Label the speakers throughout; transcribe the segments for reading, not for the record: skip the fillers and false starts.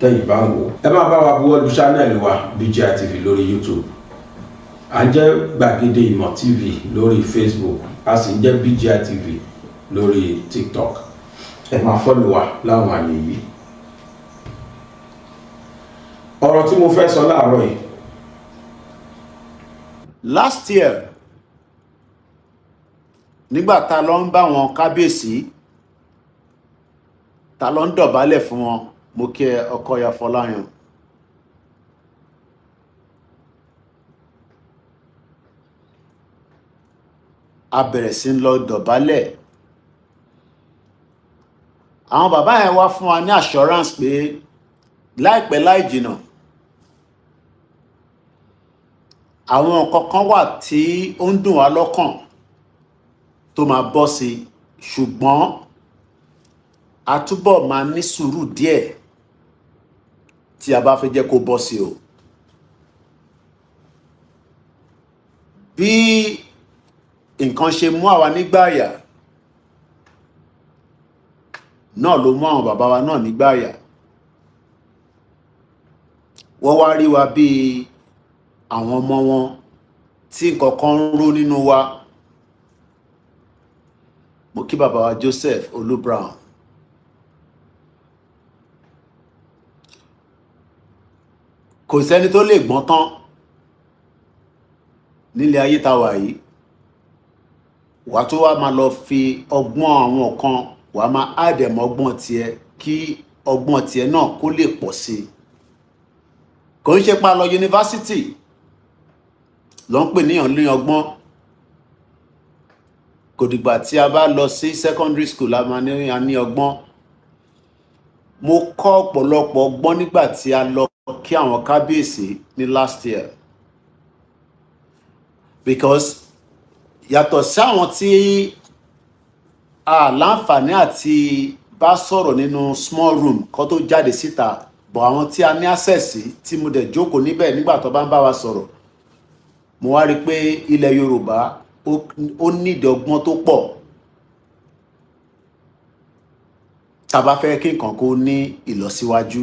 Speaker 1: Tẹ́yìn bá ń wò, ẹ máa bá wa buwọ́lu channel wa, BGI TV lórí YouTube. À ń jẹ́ Gbàgede Ìmọ̀ TV lórí Facebook, a sì ń jẹ́ BGI TV lórí TikTok. Ẹ máa follow wa láwọn àyè yìí. Ọ̀rọ̀ tí mo fẹ́ sọ láàárọ̀ yìí,
Speaker 2: Last year, nígbà tá lọ ń bá wọn kábíyèsí, tá lọ ń dọ̀bálẹ̀ fún wọn, mo kí ẹ, ọkọ ya Fọláyàn. A bẹ̀rẹ̀ sí ń lọ dọ̀bálẹ̀. Àwọn bàbá yẹn wá fún wa ní assurance pé láìpẹ́ láì jìnà, àwọn nǹkan kan wà tí ó ń dùn wá lọ́kàn tó máa bọ́ sí, ṣùgbọ́n a túbọ̀ máa ní sùúrù díẹ̀ tí a bá fẹ́ jẹ́ kó bọ́ sí o. Bí nǹkan ṣe mú àwa nígbà àyà náà ló mú àwọn bàbá wa náà nígbà àyà. Wọ́n wá rí wa bíi àwọn ọmọ wọn tí nǹkan kan ń rú nínú wa. Mo kí bàbá wa Joseph Olú Brown. Kò sẹ́ni tó lè gbọ́n tán nílé ayé tá wà yìí. Wàá tó wá máa lọ fi ọgbọ́n àwọn kan, wàá máa àdẹ̀mọ́ ọgbọ́n tiẹ̀ kí ọgbọ́n tiẹ̀ náà kó lè pọ̀ sí i. Kò ń ṣe pa lọ yunifásitì ló ń pè níyàn ní ọgbọ́n. Kò dìgbà tí a bá lọ sí secondary school a máa ní a ní ọgbọ́n. Mo kọ́ ọ̀pọ̀lọpọ̀ ọgbọ́n nígbà tí a lọ kí àwọn kábíyèsí ní last year, because yàtọ̀ sí àwọn tí a láǹfààní àti bá sọ̀rọ̀ nínú small room kó tó jáde síta, bọ̀ àwọn tí a ní access sí, tí mo dẹ̀ jókòó níbẹ̀ nígbà tó bá ń bá wa sọ̀rọ̀, mo wá rí i pé ilẹ̀ Yorùbá ó nídìí ọgbọ́n tó pọ̀ tá a bá fẹ́ kí nǹkan kó ní ìlọsíwájú.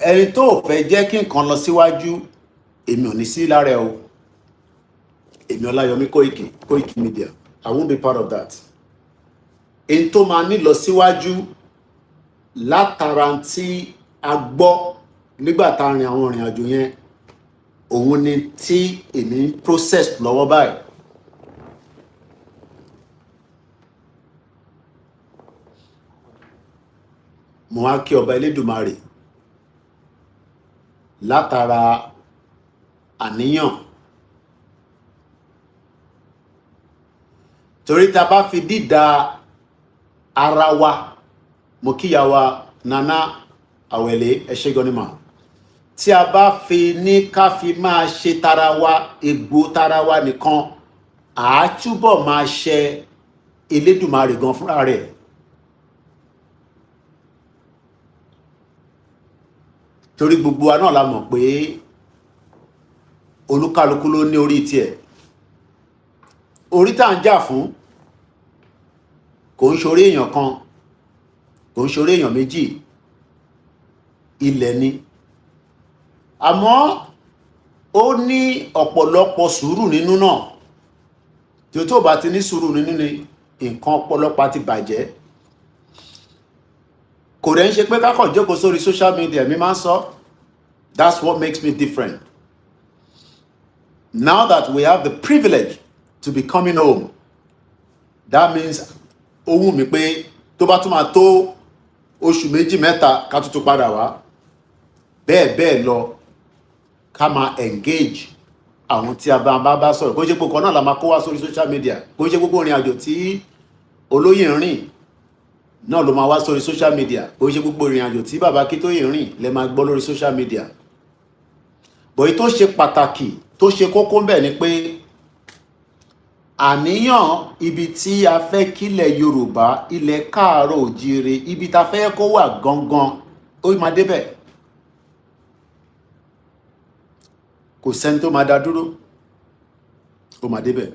Speaker 2: Ẹni tó fẹ́ jẹ́ kí nǹkan lọ síwájú, èmi ò ní sí lára ẹ o. Èmi Ọláyọmí Kóìkì, Kóìkì Media, I won't be part of that. Èyí tó máa ní lọ síwájú látara tí a gbọ́ nígbà tá a rìn àwọn ìrìn àjò yẹn, òun ni tí èmi ń process lọ́wọ́ báyìí. Mo wá kí ọba Elédùmarè látara àníyàn, torí tá a bá fi dídá ara wa. Mo kíyà wa Nana Àwẹ̀lé, ẹ ṣé gan ni mà. Tí a bá fi ní ká fi máa ṣe tara wa, egbò tara wa nìkan, àá túbọ̀ máa ṣe Elédùmarè gan fúnra rẹ̀. Torí gbogbo wa náà la mọ̀ pé olúkálukú ló ní orí tiẹ̀. Orí tá à ń jà fún kò ń ṣorí èèyàn kan, kò ń ṣorí èèyàn méjì, ilẹ̀ ni. Àmọ́ ó ní ọ̀pọ̀lọpọ̀ sùúrù nínú náà. Tí o tó bá ti ní sùúrù nínú ni nǹkan ọ̀pọ̀lọpọ̀ ti bàjẹ́. Kò dẹ̀ ń ṣe pé kákàn jókòó sórí social media. Mi máa ń sọ, that's what makes me different. Now that we have the privilege to be coming home, that means ó wù mí pé tó bá tún máa tó oṣù méjì mẹ́ta ká tuntun padà wá, bẹ́ẹ̀ bẹ́ẹ̀ lọ, ká máa engage àwọn tí a bá sọ̀rọ̀. Kó ṣe gbogbo náà la máa kó wá sórí social media. Kó ṣe gbogbo ìrìn àjò tí olóyè ń rìn náà ló máa wá sórí social media. Kó ṣe gbogbo ìrìn àjò tí bàbá Akíntóyè ń rìn lẹ máa gbọ́ lórí social media. Bọ̀yì tó ṣe pàtàkì, tó ṣe kókó ńbẹ̀ ni pé àníyàn ibi tí a fẹ́ kílẹ̀ Yorùbá, ilẹ̀ káàárọ̀ òjíire, ibi tá a fẹ́ kó wà gangan, ó máa débẹ̀. Kò sẹ́ni tó máa dá dúró, ó máa débẹ̀.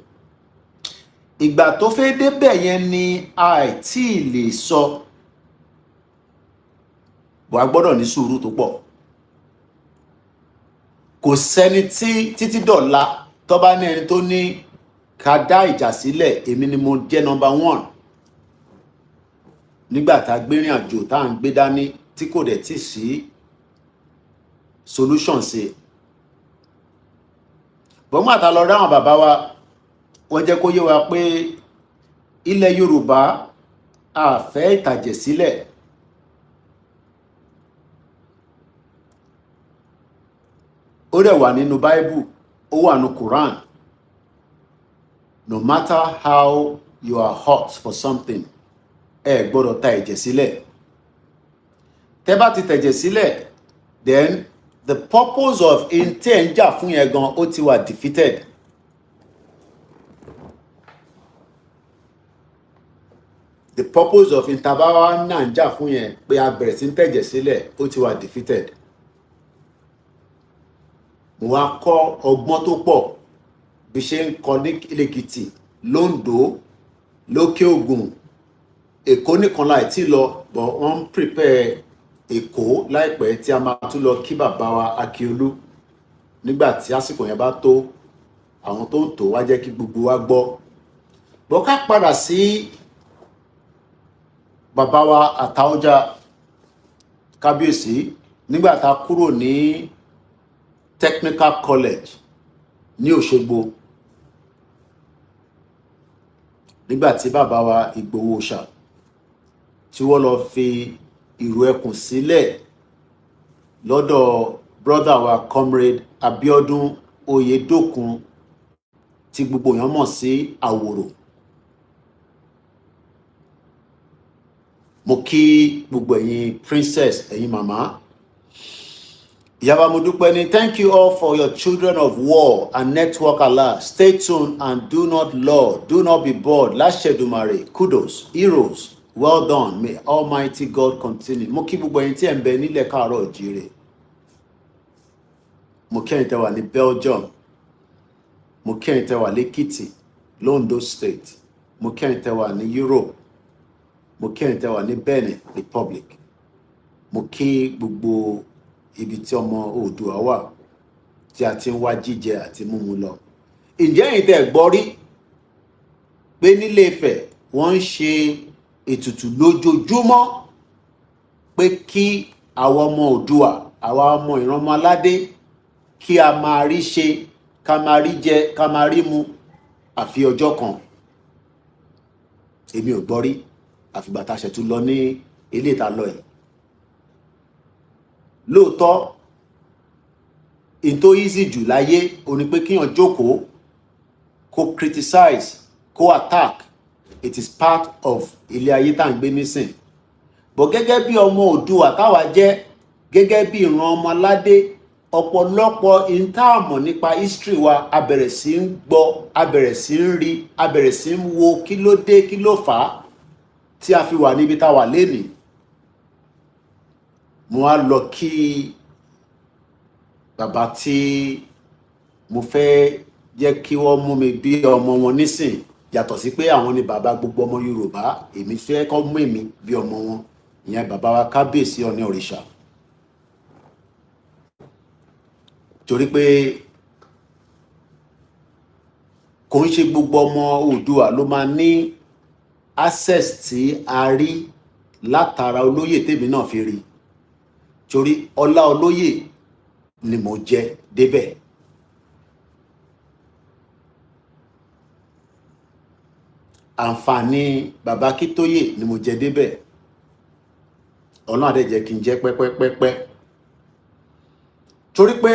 Speaker 2: Ìgbà tó fẹ́ débẹ̀ yẹn ni àìtí lè sọ. Bó a gbọ́dọ̀ ní sùúrù tó pọ̀. Kò sẹ́ni tí títí dọ̀la tó bá ní ẹni tó ní ká dá ìjà sílẹ̀, èmi ni mo jẹ́ number one. Nígbà tá a gbé rìn àjò tá à ń gbé dání tí kò dẹ̀ tí sí solution sí, bọ́n àtà lọ rí àwọn bàbá wa, wọ́n jẹ́ kó yé wa pé ilẹ̀ Yorùbá, a fẹ́ ìtàjẹ̀ sílẹ̀. Ó dẹ̀ wà nínú Bible, ó wà nínú Quran. No matter how you are hot for something, ẹ gbọ́dọ̀ ta ẹ̀jẹ̀ sílẹ̀. Tẹ́ bá ti tẹ̀jẹ̀ sílẹ̀, then the purpose of in tí ẹ̀ ń jà fún yẹn gan, ó ti wà defeated. The purpose of intabawa náà ń jà fún yẹn pé a bẹ̀rẹ̀ sí ń tẹ̀jẹ̀ sílẹ̀, ó ti wà defeated. Mo wá kọ́ ọgbọ́n tó pọ̀ bí ṣe ń kọ́ ní Èkìtì, lóńdó, lókè Ògùn. Èkó nìkan láì tí lọ, but wọ́n ń prepare Èkó láìpẹ́ tí a máa tún lọ kí bàbá wa Akíolú nígbà tí àsìkò yẹn bá tó. Àwọn tó ń tò wá jẹ́ kí gbogbo wa gbọ́ bọ́. Ká padà sí bàbá wa Àtaọ́jà kábíyèsí. Nígbà tá a kúrò ní Technical College ní Òṣogbo, nígbà tí bàbá wa Ìgbòho Òòṣà tí wọ́n lọ fi ìrù ẹkùn sílẹ̀ lọ́dọ̀ brother wa, Comrade Abiodun Oyedokun, tí gbogbo èèyàn mọ̀ sí Àwòrò. Mo kí gbogbo ẹ̀yin princess, ẹ̀yin màmá, ìyàbá, mo dúpẹ́ ní. Thank you all for your children of war and network alert. Stay tuned and do not law, do not be bored. Láṣẹ Èdùmàrè. Kudos, heroes, well done. May Almighty God continue. Mo kí gbogbo ẹ̀yin tí ẹ̀ ń bẹ nílẹ̀ káàárọ̀ òjíire. Mo kí ẹ̀yin tẹ́ wà ní Belgium. Mo kí ẹ̀yin tẹ́ wà lẹ́kìtì, l'Ondo State. Mo kí ẹ̀yin tẹ́ wà ní Europe. Mo kí ẹ̀yin tẹ́ wà ní Benin Republic. Mo kí gbogbo ibi tí ọmọ Oòduà wà tí a ti ń wá jíjẹ àti mímu lọ. Ǹjẹ́ ẹ̀yin tẹ́ gbọ́ rí pé nílé Ifẹ̀ wọ́n ń ṣe ètùtù lójoojúmọ́ pé kí àwọn ọmọ Oòduà, àwa ọmọ ìran aládé, kí a máa rí ṣe, ká máa rí jẹ, ká máa rí mu, àfi ọjọ́ kan? Èmi ò gbọ́ rí, àfìgbà tá a ṣẹ̀tún lọ ní ilé ìta lọ yìí. Lóòótọ́, in tó easy jù láyé ó ní pé kíyàn jókòó, kó criticize, kó attack. It is part of ilé ayé tá à ń gbé nísìn. Bọ̀ gẹ́gẹ́ bí ọmọ Oòduà táwa jẹ́, gẹ́gẹ́ bí ìran ọmọ aládé, ọ̀pọ̀lọpọ̀ ìntàmọ̀ nípa history wa, a bẹ̀rẹ̀ sí ń gbọ́, a bẹ̀rẹ̀ sí ń rí, a bẹ̀rẹ̀ sí ń wo kí ló dé, kí ló fà á tí a fi wà níbi tá a wà lénìí. Mo wá lọ kí bàbá tí mo fẹ́ jẹ́ kí wọ́n mú mi bí ọmọ wọn nísìn, yàtọ̀ sí pé àwọn ni bàbá gbogbo ọmọ Yorùbá, èmi fẹ́ kọ́ mú èmi bí ọmọ wọn, ìyẹn bàbá wa kábíyèsí Ọọ̀ni Òrìṣà, torí pé kò ń ṣe gbogbo ọmọ Oòduà ló máa ní access tí a rí látara olóyè tèmi náà fi rí, torí ọlá olóyè ni mo jẹ débẹ̀. Àǹfààní bàbá Akíntóyè ni mo jẹ débẹ̀. Ọlọ́run á dẹ̀ jẹ́ kí n jẹ́ pẹ́pẹ́pẹ́pẹ́, torí pé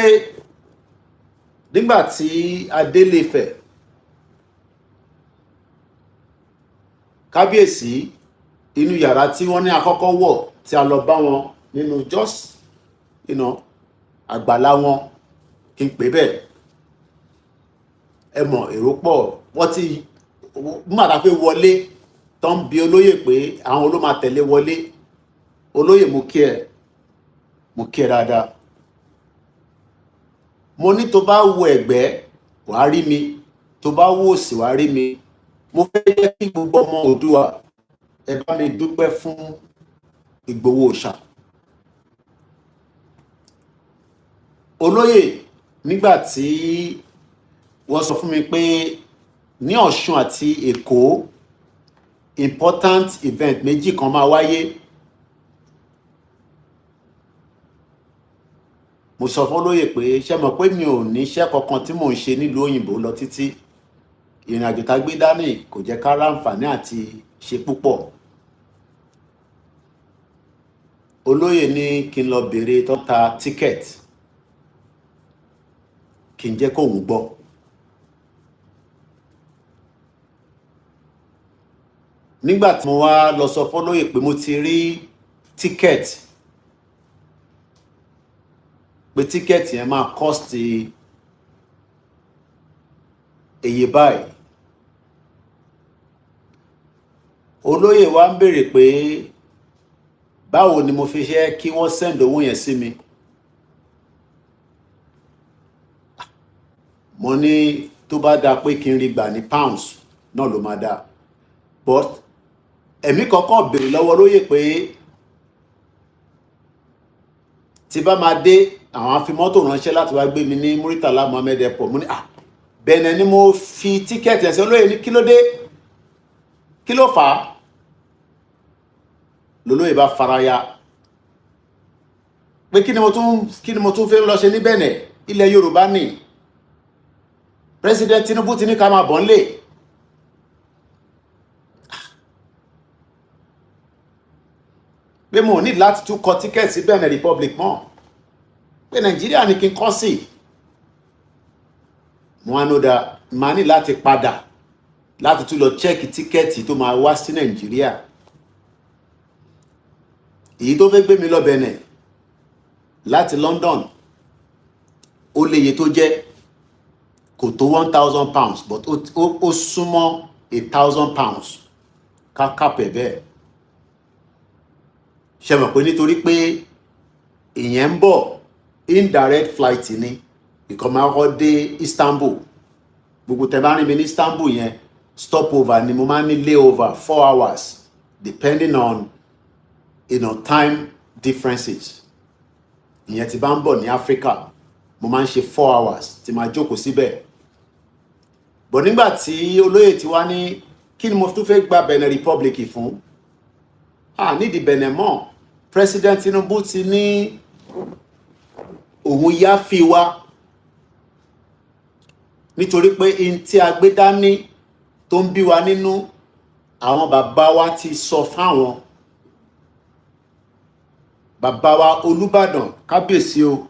Speaker 2: nígbà tí a délé Ifẹ̀, kábíyèsí, inú yàrá tí wọ́n ní àkọ́kọ́ wọ̀ tí a lọ bá wọn nínú just àgbàlá wọn, kí n pè bẹ́ẹ̀. Ẹ mọ̀, èrò pọ̀. Wọ́n ti nígbà tá a fẹ́ wọlé tó ń bi olóyè pé àwọn ló máa tẹ̀lé wọlé. Olóyè, mo kí ẹ, mo kí ẹ dáadáa. Mo ní tó bá wo ẹ̀gbẹ́, wàá rí mi, tó bá wo òsì, wàá rí mi. Mo fẹ́ jẹ́ kí gbogbo ọmọ Oòduà, ẹ bá mi dúpẹ́ fún Ìgbòho Òòṣà. Olóyè, nígbà tí wọ́n sọ fún mi pé ní Ọ̀ṣun àti Èkó, important event méjì kan máa wáyé, mo sọ fún olóyè pé, ṣé mọ̀ pé mi ò ní iṣẹ́ kankan tí mò ń ṣe nílùú òyìnbó lọ títí? Ìrìn àjò tá a gbé dání kò jẹ́ ká ráǹfààní àti ṣe púpọ̀. Olóyè ní kí n lọ béèrè tó ń ta ticket, kí n jẹ́ kóun gbọ́. Nígbà tí mo wá lọ sọ fọlóyè pé mo ti rí ticket, pé ticket yẹn máa cost iye báyìí, olóyè wa ń béèrè pé báwo ni mo fi ṣe kí wọ́n send owó yẹn sí mi. Mo ní tó bá dáa pé kí n rí gbà ní pounds náà ló máa dáa, but ẹ̀mí kankan béèrè lọ́wọ́ olóyè pé tí bá máa dé, àwọn á fi mọ́tò ránṣẹ́ láti wá gbé mi ní Muritala Muhammed Airport. Mo ní, ah, Benin ni mo fi ticket ẹ̀ sí. Olóyè ní kí ló dé, kí ló fà á? Lolóyè bá faraya pé kí ni mo tún fẹ́ lọ ṣe ní Benin? Ilẹ̀ Yorùbá ni President Tinubu ti ní ká máa bọ̀ nílé. Pé mo ní láti tún kọ ticket sí Benin Republic mọ́, pé Nàìjíríà ní kí n kọ́ sí. Mo wá nóda máa ní láti padà láti tún lọ check ticket tó máa wá sí Nàìjíríà. Èyí tó fẹ́ gbé mi lọ Benin láti London, ó léye tó jẹ́, kò tó £1,000, but ó súnmọ́ £1,000 ká kàpẹ̀ bẹ́ẹ̀. Ṣe mọ̀ pé nítorí pé ìyẹn ń bọ̀, indirect flight ni, ìkan máa kọ́ dé Istanbul. Gbogbo tẹ́ bá rìn mí ní Istanbul yẹn, stopover ni mo máa ń ní, layover 4 hours, depending on time differences. Ìyẹn tí bá ń bọ̀ ní Africa, mo máa ń ṣe 4 hours tí máa jókòó síbẹ̀. Bọ̀ nígbà tí olóyè ti wá ní kí ni mo tún fẹ́ gba Benin Republic fún, ah, nídìí Benin mọ́. President Tinubu ti ní òun yá fi wá nítorí pé in tí a gbé dání tó ń bí wa nínú, àwọn bàbá wa ti sọ fáwọn bàbá wa Olúbàdàn, kábíyèsí o,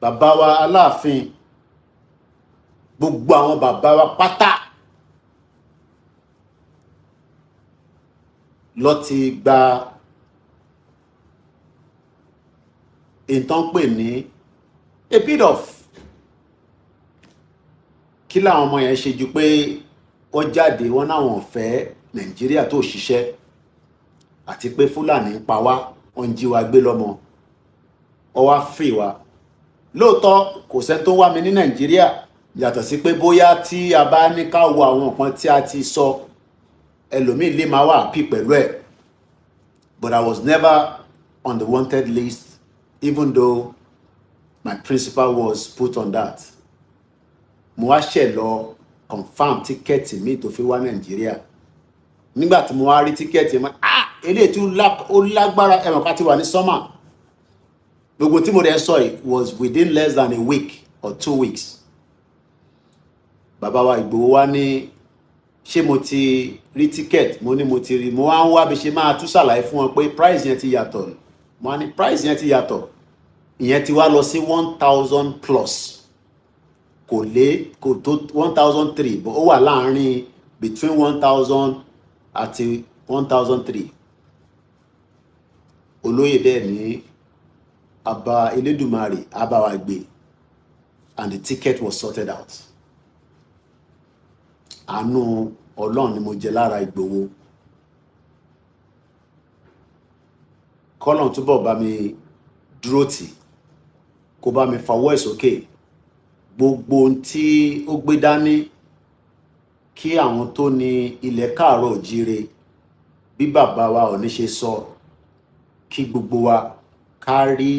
Speaker 2: bàbá wa Aláàfin, gbogbo àwọn bàbá wa pátá ló ti gba ìtàn pè ní a bit of kí làwọn ọmọ yẹn ṣe ju pé wọ́n jáde, wọ́n náwọn fẹ́ Nàìjíríà tó ṣiṣẹ́, àti pé Fúlàní ń pa wá, wọ́n ń jí wa gbé lọ́mọ, ọ wá fì wá. Lóòótọ́, kò sẹ́ni tó wá mi ní Nàìjíríà, yàtọ̀ sí pé bóyá tí a bá ní ká wo àwọn nǹkan tí a ti sọ, ẹlòmíì lè máa wà happy pẹ̀lú ẹ̀, but I was never on the wanted list, even though my principal was put on that. Mo wá ṣẹ̀ lọ confirm ticket mi tó fi wá Nàìjíríà. Nígbà tí mo wá rí ticket mi, ah, eléyìí tí ó lágbára, ẹ̀wọ̀n ká ti wà ní summer. Gbogbo tí mo dẹ̀ sọ yìí was within less than a week or 2 weeks. Bàbá wa Ìgbòho wá ní ṣé mo ti rí ticket? Mo ní mo ti rí. Mo wá ń wá bí ṣe máa tún ṣàlàyé fún wọn pé price yẹn ti yàtọ̀. Mo wá ní price yẹn ti yàtọ̀, ìyẹn ti wá lọ sí 1,000 plus, kò lé, kò tó 1,003, but ó wà láàárín between 1,000 àti 1,003. Olóyè dẹ̀ ní àbá Elédùmarè àbá wa gbé, and the ticket was sorted out. Àánú Ọlọ́run ni mo jẹ lára Ìgbòho. Kọ́lọ́n túbọ̀ bá mi dúró tì, kó bá mi fawọ́ ẹ̀ sókè. Gbogbo ohun tí ó gbé dání, kí àwọn tó ní ilẹ̀ káàárọ̀ òjíire, bí bàbá wa ò ní ṣe sọ, kí gbogbo wa ká rí.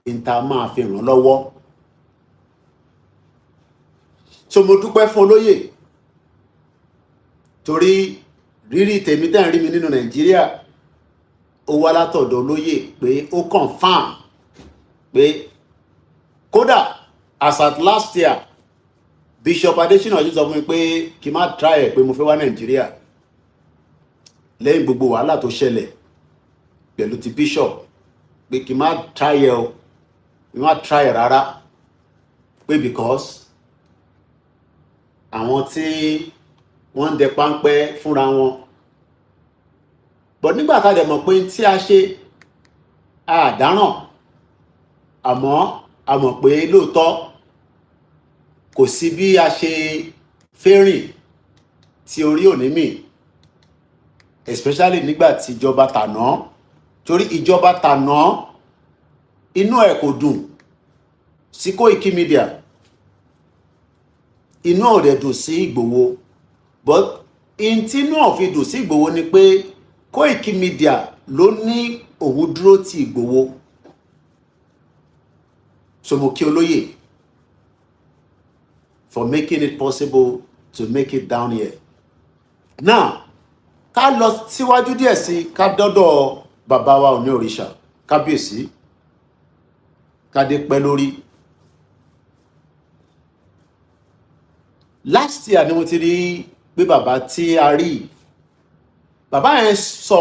Speaker 2: n ta máa fi ràn lọ́wọ́. So mo dúpẹ́ fún olóyè, torí rírí tèmi tẹ́ ń rí mi nínú Nàìjíríà, ó wá látọ̀dọ̀ olóyè pé ó confirm pé kódà as at last year, Bishop Adesina ṣe sọ fún mi pé kí n má try ẹ̀, pé mo fẹ́ wá Nàìjíríà lẹ́yìn gbogbo wàhálà tó ṣẹlẹ̀ pẹ̀lú ti bishop, pé kí n má try ẹ o, kí n má try ẹ rárá, pé because àwọn tí wọ́n ń dẹ páńpẹ́ fúnra wọn. But nígbà tá a dẹ̀ mọ̀ pé tí a ṣe àdáràn, àmọ́ a mọ̀ pé lóòótọ́ kò sí bí a ṣe fẹ́ rìn tí orí ò ní mì, especially nígbà tí ìjọba tàná, torí ìjọba tàná, inú ẹ̀ kò dùn sí Koiki Media, inú ò dẹ̀ dùn sí Ìgbòho. But in tí inú ò fi dùn sí Ìgbòho ni pé Koiki Media ló ní òun dúró ti Ìgbòho. So mo kí olóyè for making it possible to make it down here. Now, ká lọ síwájú díẹ̀ sí, ká dọ́dọ̀ bàbá wa Ọọ̀ni Òrìṣà, kábíyèsí, kádé pẹ́ lórí. Last year ni mo ti rí pé bàbá tí a rí, bàbá yẹn sọ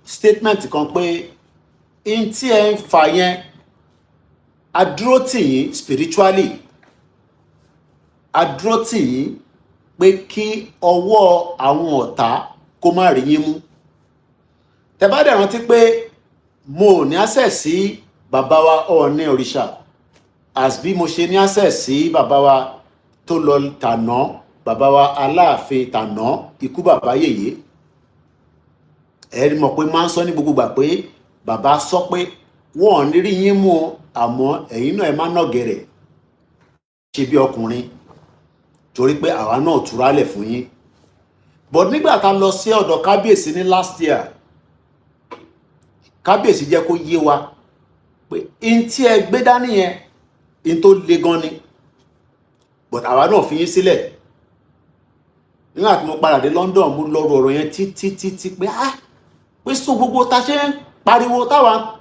Speaker 2: statement kan pé in tí ẹ ń fà yẹn, a dúró tì yín spiritually, a dúró tì yín pé kí ọwọ́ àwọn ọ̀tá kó má rí yín mú. Tẹ́ bá dẹ̀ rántí pé mo ò ní access sí bàbá wa Ọọ̀ni Òrìṣà as bí mo ṣe ní access sí bàbá wa tó lọ tàná, bàbá wa Aláàfin tàná, ikú bàbá yèyé. Ẹ rí mọ̀ pé máa ń sọ ní gbogbo gbà pé bàbá sọ pé wọn ò ní rí yín mú o, àmọ́ ẹ̀yin náà ẹ má nàgẹ̀rẹ̀ ṣe bí ọkùnrin, torí pé àwa náà túra lẹ̀ fún yín. But nígbà tá a lọ sí ọ̀dọ̀ kábíyèsí ní last year, kábíyèsí jẹ́ kó yé wa pé in tí ẹ gbé dání yẹn, in tó le gan ni, but àwa náà fi yín sílẹ̀. Nígbà tí mo padà dé London, mo lọ rọ ọ̀rọ̀ yẹn títí títí pé ah, pé so gbogbo ta ṣe ń pariwo, táwa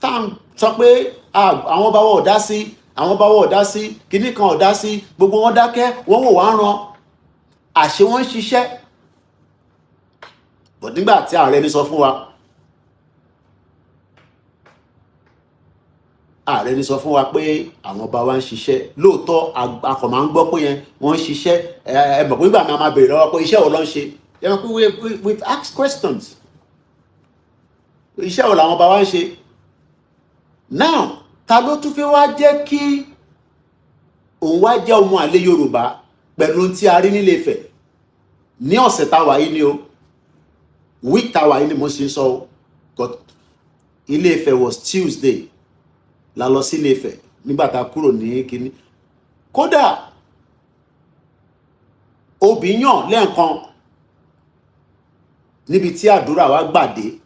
Speaker 2: tá à ń sọ pé àwọn bá wọ̀ ọ̀dá sí, àwọn bá wọ̀ ọ̀dá sí, kinní kan ọ̀dá sí, gbogbo wọn dákẹ́, wọ́n wò wá ń ran àṣé wọ́n ń ṣiṣẹ́. But nígbà tí ààrẹ ní sọ fún wa, ààrẹ ní sọ fún wa pé àwọn ọba wa ń ṣiṣẹ́ lóòótọ́, a kàn máa ń gbọ́ pé yẹn wọ́n ń ṣiṣẹ́. Ẹ mọ̀ pé nígbà máa béèrè lọ́wọ́ pé iṣẹ́ wo ló ń ṣe, ẹ mọ̀ pé we've asked questions, iṣẹ́ wo làwọn ọba wa ń ṣe. Now, ta ló tún fi wá jẹ́ kí òun wá jẹ́ ọmọ àlè Yorùbá pẹ̀lú tí a rí nílé Ifẹ̀ ní ọ̀sẹ̀ tá a wà yìí ni o, week tá a wà yìí ni mo ṣe ń sọ o. Ilé Ifẹ̀ was Tuesday la lọ sí Ilé Ifẹ̀ nígbà tá a kúrò ní kínní. Kódà obì yàn lẹ́ẹ̀kan níbi tí àdúrà wa gbàdé,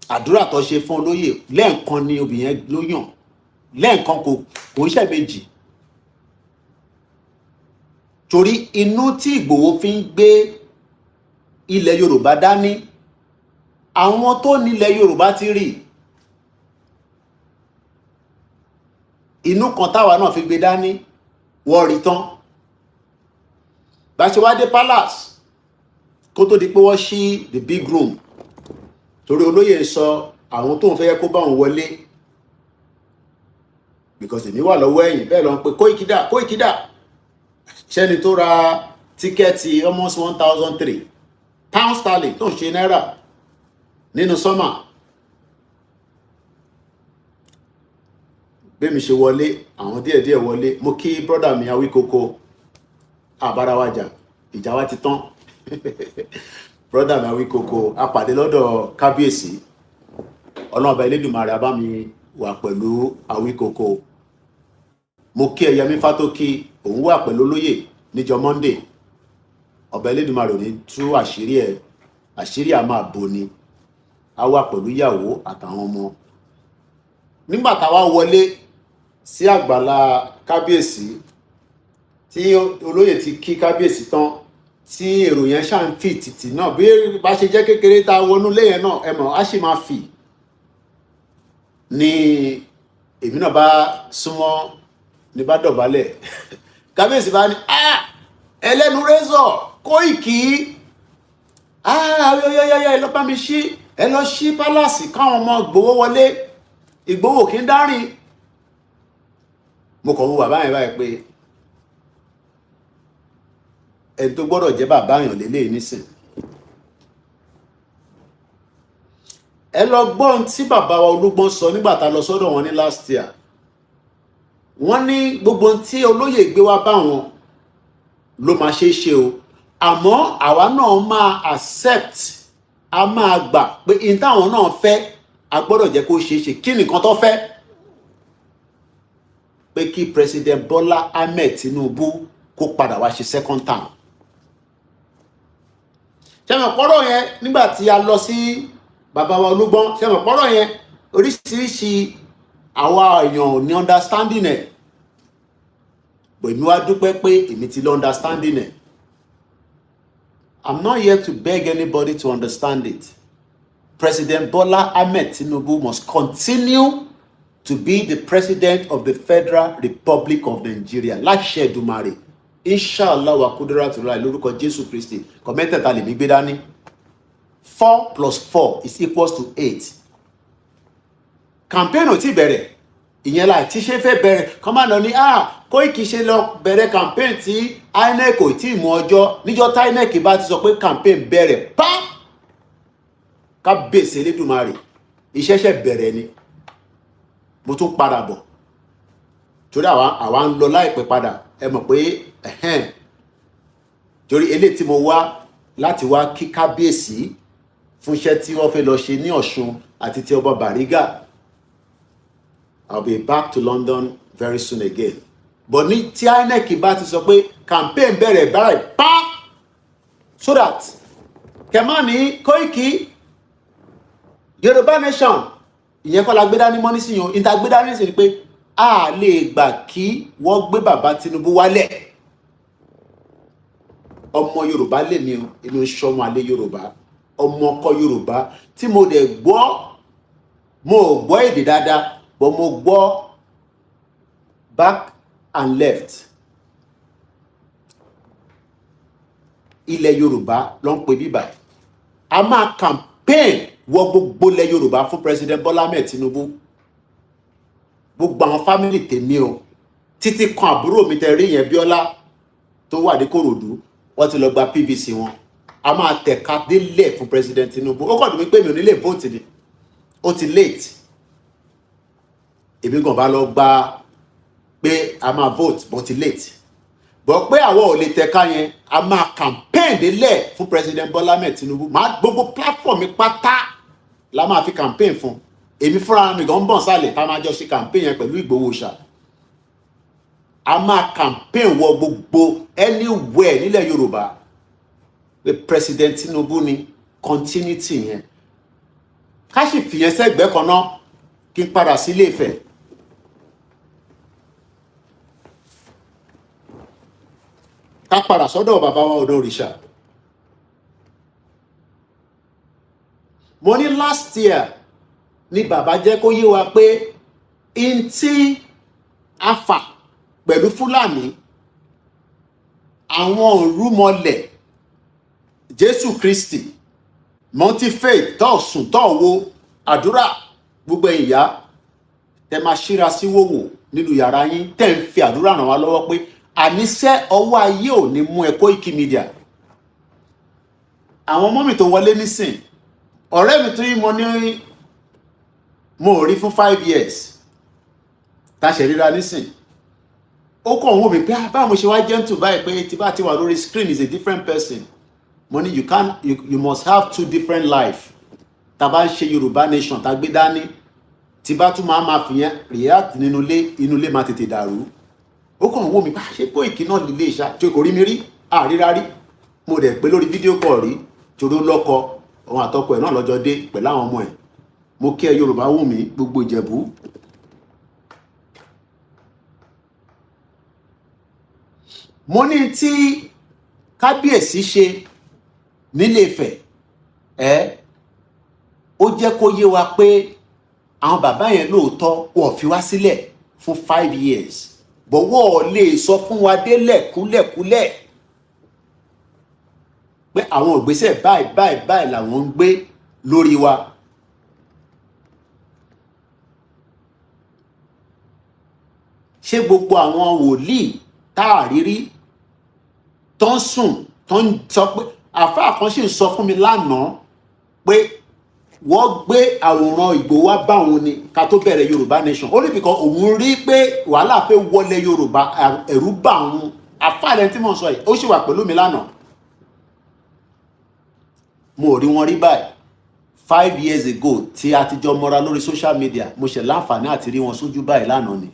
Speaker 2: àdúrà tó ṣe fún olóyè lẹ́ẹ̀kan ni obì yẹn ló yàn lẹ́ẹ̀kan, kò ń ṣe méjì, torí inú tí Ìgbòho fi ń gbé ilẹ̀ Yorùbá dání, àwọn tó nílẹ̀ Yorùbá ti rí inú kan táwa náà fi gbé dání, wọ́n rí tán. Bá ṣe wá dé palace, kó tó di pé wọ́n ṣí the big room, torí olóyè sọ àwọn tó ń fẹ́ kó bá òun wọlé, because èmi wà lọ́wọ́ ẹ̀yìn, bẹ́ẹ̀ ló ń pe Koiki dà, Koiki dà, ṣẹ́ni tó ra tíkẹ́ẹ̀tì almost 1,003 pound sterling tó ń ṣe náírà nínú sọ́mà. Bẹ́ẹ̀ mi ṣe wọlé, àwọn díẹ̀díẹ̀ wọlé. Mo kí brọ́dà mi Awíkoko, àbárawájà, ìjà wa ti tán. Brọ́dà mi Awíkoko, a pàdé lọ́dọ̀ kábíyèsí. Ọlọ́run ọba Elédùmarè á bá mi wà pẹ̀lú Awíkoko. Mo kí Ẹyẹmí Fátókì, òun wà pẹ̀lú olóyè níjọ́ Monday. Ọba Elédùmarè ò ní tú àṣírí ẹ̀, àṣírí à máa bò ni, á wà pẹ̀lú ìyàwó àtàwọn ọmọ. Nígbà táwa wọlé sí àgbàlá kábíyèsí, tí olóyè ti kí kábíyèsí tán, tí èrò yẹn ṣáà ń fì tìtì náà, bí bá ṣe jẹ́ kékeré tá a wọnú ilé yẹn náà, ẹ mọ̀, á sì máa fì ní. Èmi náà bá súnmọ́ ní bá dọ̀bálẹ̀. Kábíyèsí bá ní, "Ah, ẹlẹ́nu rézọ̀ Kóìkì, ah, yọ́yọ́yọ́, ẹ lọ bá mi ṣí, ẹ lọ ṣí palace káwọn ọmọ Ìgbòho wọlé. Ìgbòho kì í dárìn." Mo kàn ń wo bàbá yẹn báyìí pé ẹni tó gbọ́dọ̀ jẹ́ bàbá yàn lélẹ́yìí nísìn. Ẹ lọ gbọ́ ohun tí bàbá wa Olúgbọ́n sọ nígbà tá a lọ sọ́dọ̀ wọn ní last year. Wọ́n ní gbogbo ohun tí olóyè gbé wá bá wọn ló máa ṣe é ṣe o, àmọ́ àwa náà máa accept, a máa gbà pé in táwọn náà fẹ́, a gbọ́dọ̀ jẹ́ kó ṣeé ṣe. Kí nìkan tó fẹ́? Pé kí President Bola Ahmed Tinubu kó padà wá ṣe second term. Ṣé mọ̀ pọ́rọ̀ yẹn, nígbà tí a lọ sí bàbá wa Olúgbọ́n, ṣé mọ̀ pọ́rọ̀ yẹn, oríṣiríṣi àwa èèyàn ní understanding ẹ̀. Èmi wá dúpẹ́ pé èmi ti lọ understanding ẹ̀. I'm not here to beg anybody to understand it. President Bola Ahmed Tinubu must continue to be the president of the Federal Republic of Nigeria. Láṣẹ Èdùmàrè, inshallah wa kudratullahi, lórúkọ Jésù Kristi. Kọ̀mẹ́tẹ̀ẹ̀ta lèmi gbé dání. 4 plus 4 is equals to 8. Campaign ò tí bẹ̀rẹ̀, ìyẹn la tí ṣe fẹ́ bẹ̀rẹ̀. Kọ́ máa lọ ní, ah, Kóìkì ṣe lọ bẹ̀rẹ̀ campaign tí INEC ò tí ì mú ọjọ́. Níjọ́ tí INEC bá ti sọ pé campaign bẹ̀rẹ̀, pa kábíyèsí Elédùmarè, iṣẹ́ ṣẹ̀ bẹ̀rẹ̀ ni. Mo tún padà bọ̀ torí àwa ń lọ láìpẹ́ padà. Ẹ mọ̀ pé ẹ̀hẹ́n, torí eléyìí tí mo wá láti wá kí kábíyèsí fún iṣẹ́ tí wọ́n fẹ́ lọ ṣe ní Ọ̀ṣun àti ti ọba Bariga. I'll be back to London very soon again, but ní tí INEC bá ti sọ pé campaign bẹ̀rẹ̀ báyìí pa, so that kẹmá ní Kóìkì Yorùbá nation, ìyẹn kọ́ la gbé dání mọ́ nísìnyí o. Ìta gbé dání nísìnyí pé a lè gbà kí wọ́n gbé bàbá Tinubu wálẹ̀. Ọmọ Yorùbá lèmi o, èmi ń ṣọmọ alẹ́ Yorùbá, ọmọ ọkọ Yorùbá tí mo dẹ̀ gbọ́. Mo ò gbọ́ èdè dáadáa, but mo gbọ́ back and left. Ilẹ̀ Yorùbá ló ń pè bíbà. A máa campaign wọ gbogbo ilẹ̀ Yorùbá fún President Bola Ahmed Tinubu. Gbogbo àwọn family tèmi o, títí kan àbúrò mi tẹ rí yẹn, Bíọ́lá tó wà ní Kòròdú, wọ́n ti lọ gba PVC wọn. A máa tẹ̀ka délẹ̀ fún President Tinubu. Ó kàn dùn mí pé mi ò ní lè vote ni, ó ti late. Èmi gan bá lọ gba pé a máa vote, but ti late. Bọ̀ pé àwọn ò lè tẹ̀ka yẹn, a máa campaign délẹ̀ fún President Bola Ahmed Tinubu. Máa gbogbo platform mi pátá la máa fi campaign fún. Èmi fúnra mi gan ń bọ̀ sálẹ̀ tá a máa jọ ṣe campaign yẹn pẹ̀lú Ìgbòho ṣá. A máa campaign wọ gbogbo anywhere nílẹ̀ Yorùbá pé President Tinubu ni continuity yẹn. Ká sì fìyẹn sẹ́gbẹ̀ẹ́ kan náà, kí n padà sí Ilé Ifẹ̀. Ká padà sọ́dọ̀ bàbá wa ọ̀dọ̀ òrìṣà. Mo ní last year ni bàbá jẹ́ kó yé wa pé n tí a fà pẹ̀lú Fúlàní, àwọn òrùmọlẹ̀, Jésù Kristi, multi-faith, tó sùn tó wo àdúrà, gbogbo ìyá tẹ máa ṣíra sí wòwò nínú yàrá yín, tẹ́ ń fi àdúrà ràn wá lọ́wọ́ pé àníṣe ọwọ́ ayé ò ní mú ẹ. Koiki Media, àwọn ọmọ mi tó wọlé nísìn, ọ̀rẹ́ mi tó yí, mo ní mo ò rí fún 5 years, tá a ṣe ríra nísìn, ó kàn wò mí pé, ah, báwo mo ṣe wá gentle báyìí, pé tí bá ti wà lórí screen is a different person. Mo ní you must have two different life. Tá a bá ń ṣe Yorùbá nation, tá a gbé dání, tí bá tún máa fi yẹn react nínú ilé, inú ilé máa tètè dàrú. Ó kàn wò mí bá ṣe Koiki náà lílé ìṣá tí kò rí mi rí, àríra rí. Mo dẹ̀ pé lórí video call rí, torí ó lọ́kọ, òun àtọkọ ẹ̀ náà lọ́jọ́ dé pẹ̀lú àwọn ọmọ ẹ̀. Mo kí ẹ, Yorùbá wù mí, gbogbo Ìjẹ̀bú. Mo ní tí kábíyèsí ṣe nílé Ifẹ̀ ẹ, ó jẹ́ kó yé wa pé àwọn bàbá yẹn lóòótọ́ wọ́n fi wá sílẹ̀ fún 5 years, but wọ́n lè sọ fún wa délẹ̀ kúlẹ̀kúlẹ̀ pé àwọn ìgbésẹ̀ báyìí báyìí báyìí làwọn ń gbé lórí wa. Ṣé gbogbo àwọn wòlíì tá a rí rí tó ń sùn, tó ń sọ pé àfáà kan sì ń sọ fún mi lánàá pé wọ́n gbé àwòrán Ìgbòho wá bá òun ni ká tó bẹ̀rẹ̀ Yorùbá Nation, ó ní bìkan òun rí pé wàhálà fẹ́ wọlé Yorùbá, ẹ̀rú bà òun. Àfáà lẹni tí mò ń sọ yìí, ó sì wà pẹ̀lú mi lánàá. Mo ò rí wọn rí báyìí 5 years ago tí a ti jọ mọ́ra lórí social media. Mo ṣe láǹfààní àti rí wọn sójú báyìí lánàá ni.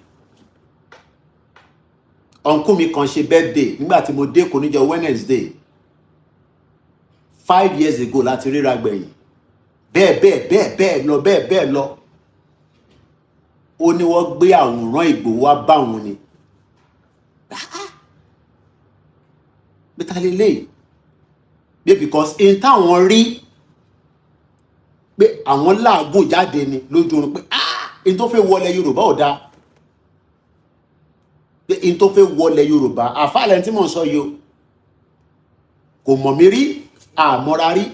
Speaker 2: Uncle mi kan ṣe birthday nígbà tí mo dé Èkó níjọ́ Wednesday, 5 years ago láti ríra gbẹ̀yìn. Bẹ́ẹ̀ bẹ́ẹ̀ bẹ́ẹ̀ bẹ́ẹ̀ lọ, bẹ́ẹ̀ bẹ́ẹ̀ lọ. Ó ní wọ́n gbé àwòrán Ìgbòho wá bá òun ni pété lélẹ́yìí pé because in táwọn rí pé àwọn làágùn jáde ni lójú oorun pé ah, in tó fẹ́ wọlé Yorùbá ò dáa, pé in tó fẹ́ wọlé Yorùbá. Àfáàlẹ́ tí mò ń sọ yìí o, kò mọ̀ mí rí, àmọ́ra rí,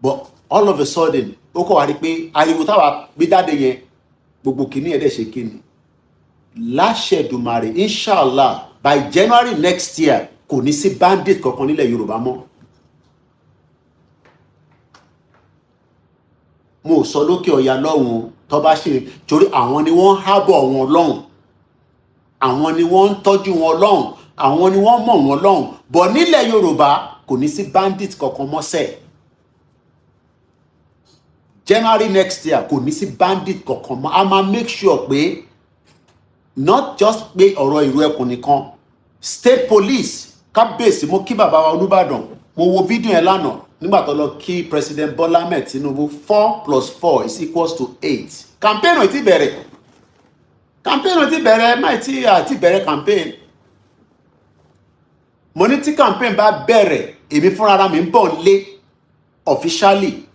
Speaker 2: but all of a sudden ó kọ̀ wá rí pé ariwo táwa gbé jáde yẹn, gbogbo kìíní ẹ̀ dẹ̀ ṣe kíni. Láṣẹ̀dùmarè, inshallah, by January next year, kò ní sí bandit kankan nílẹ̀ Yorùbá mọ́. Mo ò sọ lókè ọ̀yà lọ́hùn tó bá ṣe, torí àwọn ni wọ́n ń hábọ̀ wọn lọ́hùn, àwọn ni wọ́n ń tọ́jú wọn lọ́hùn, àwọn ni wọ́n mọ̀ wọn lọ́hùn. Bọ̀ nílẹ̀ Yorùbá, kò ní sí bandit kankan mọ́sẹ̀. January next year, kò ní sí bandit kankan mọ́. A máa make sure pé not just pé ọ̀rọ̀ ìlú ẹkùn nìkan, state police. Kábíyèsí, mo kí bàbá wa Olúbàdàn. Mo wo fídíò yẹn lánàá nígbà tó lọ kí President Bola Ahmed Tinubu. 4 + 4 is equals to 8. Campaign ò ti bẹ̀rẹ̀, campaign ò ti bẹ̀rẹ̀, máì tí àti bẹ̀rẹ̀ campaign. Mo ní tí campaign bá bẹ̀rẹ̀, èmi fúnra mi ń bọ̀ lé officially.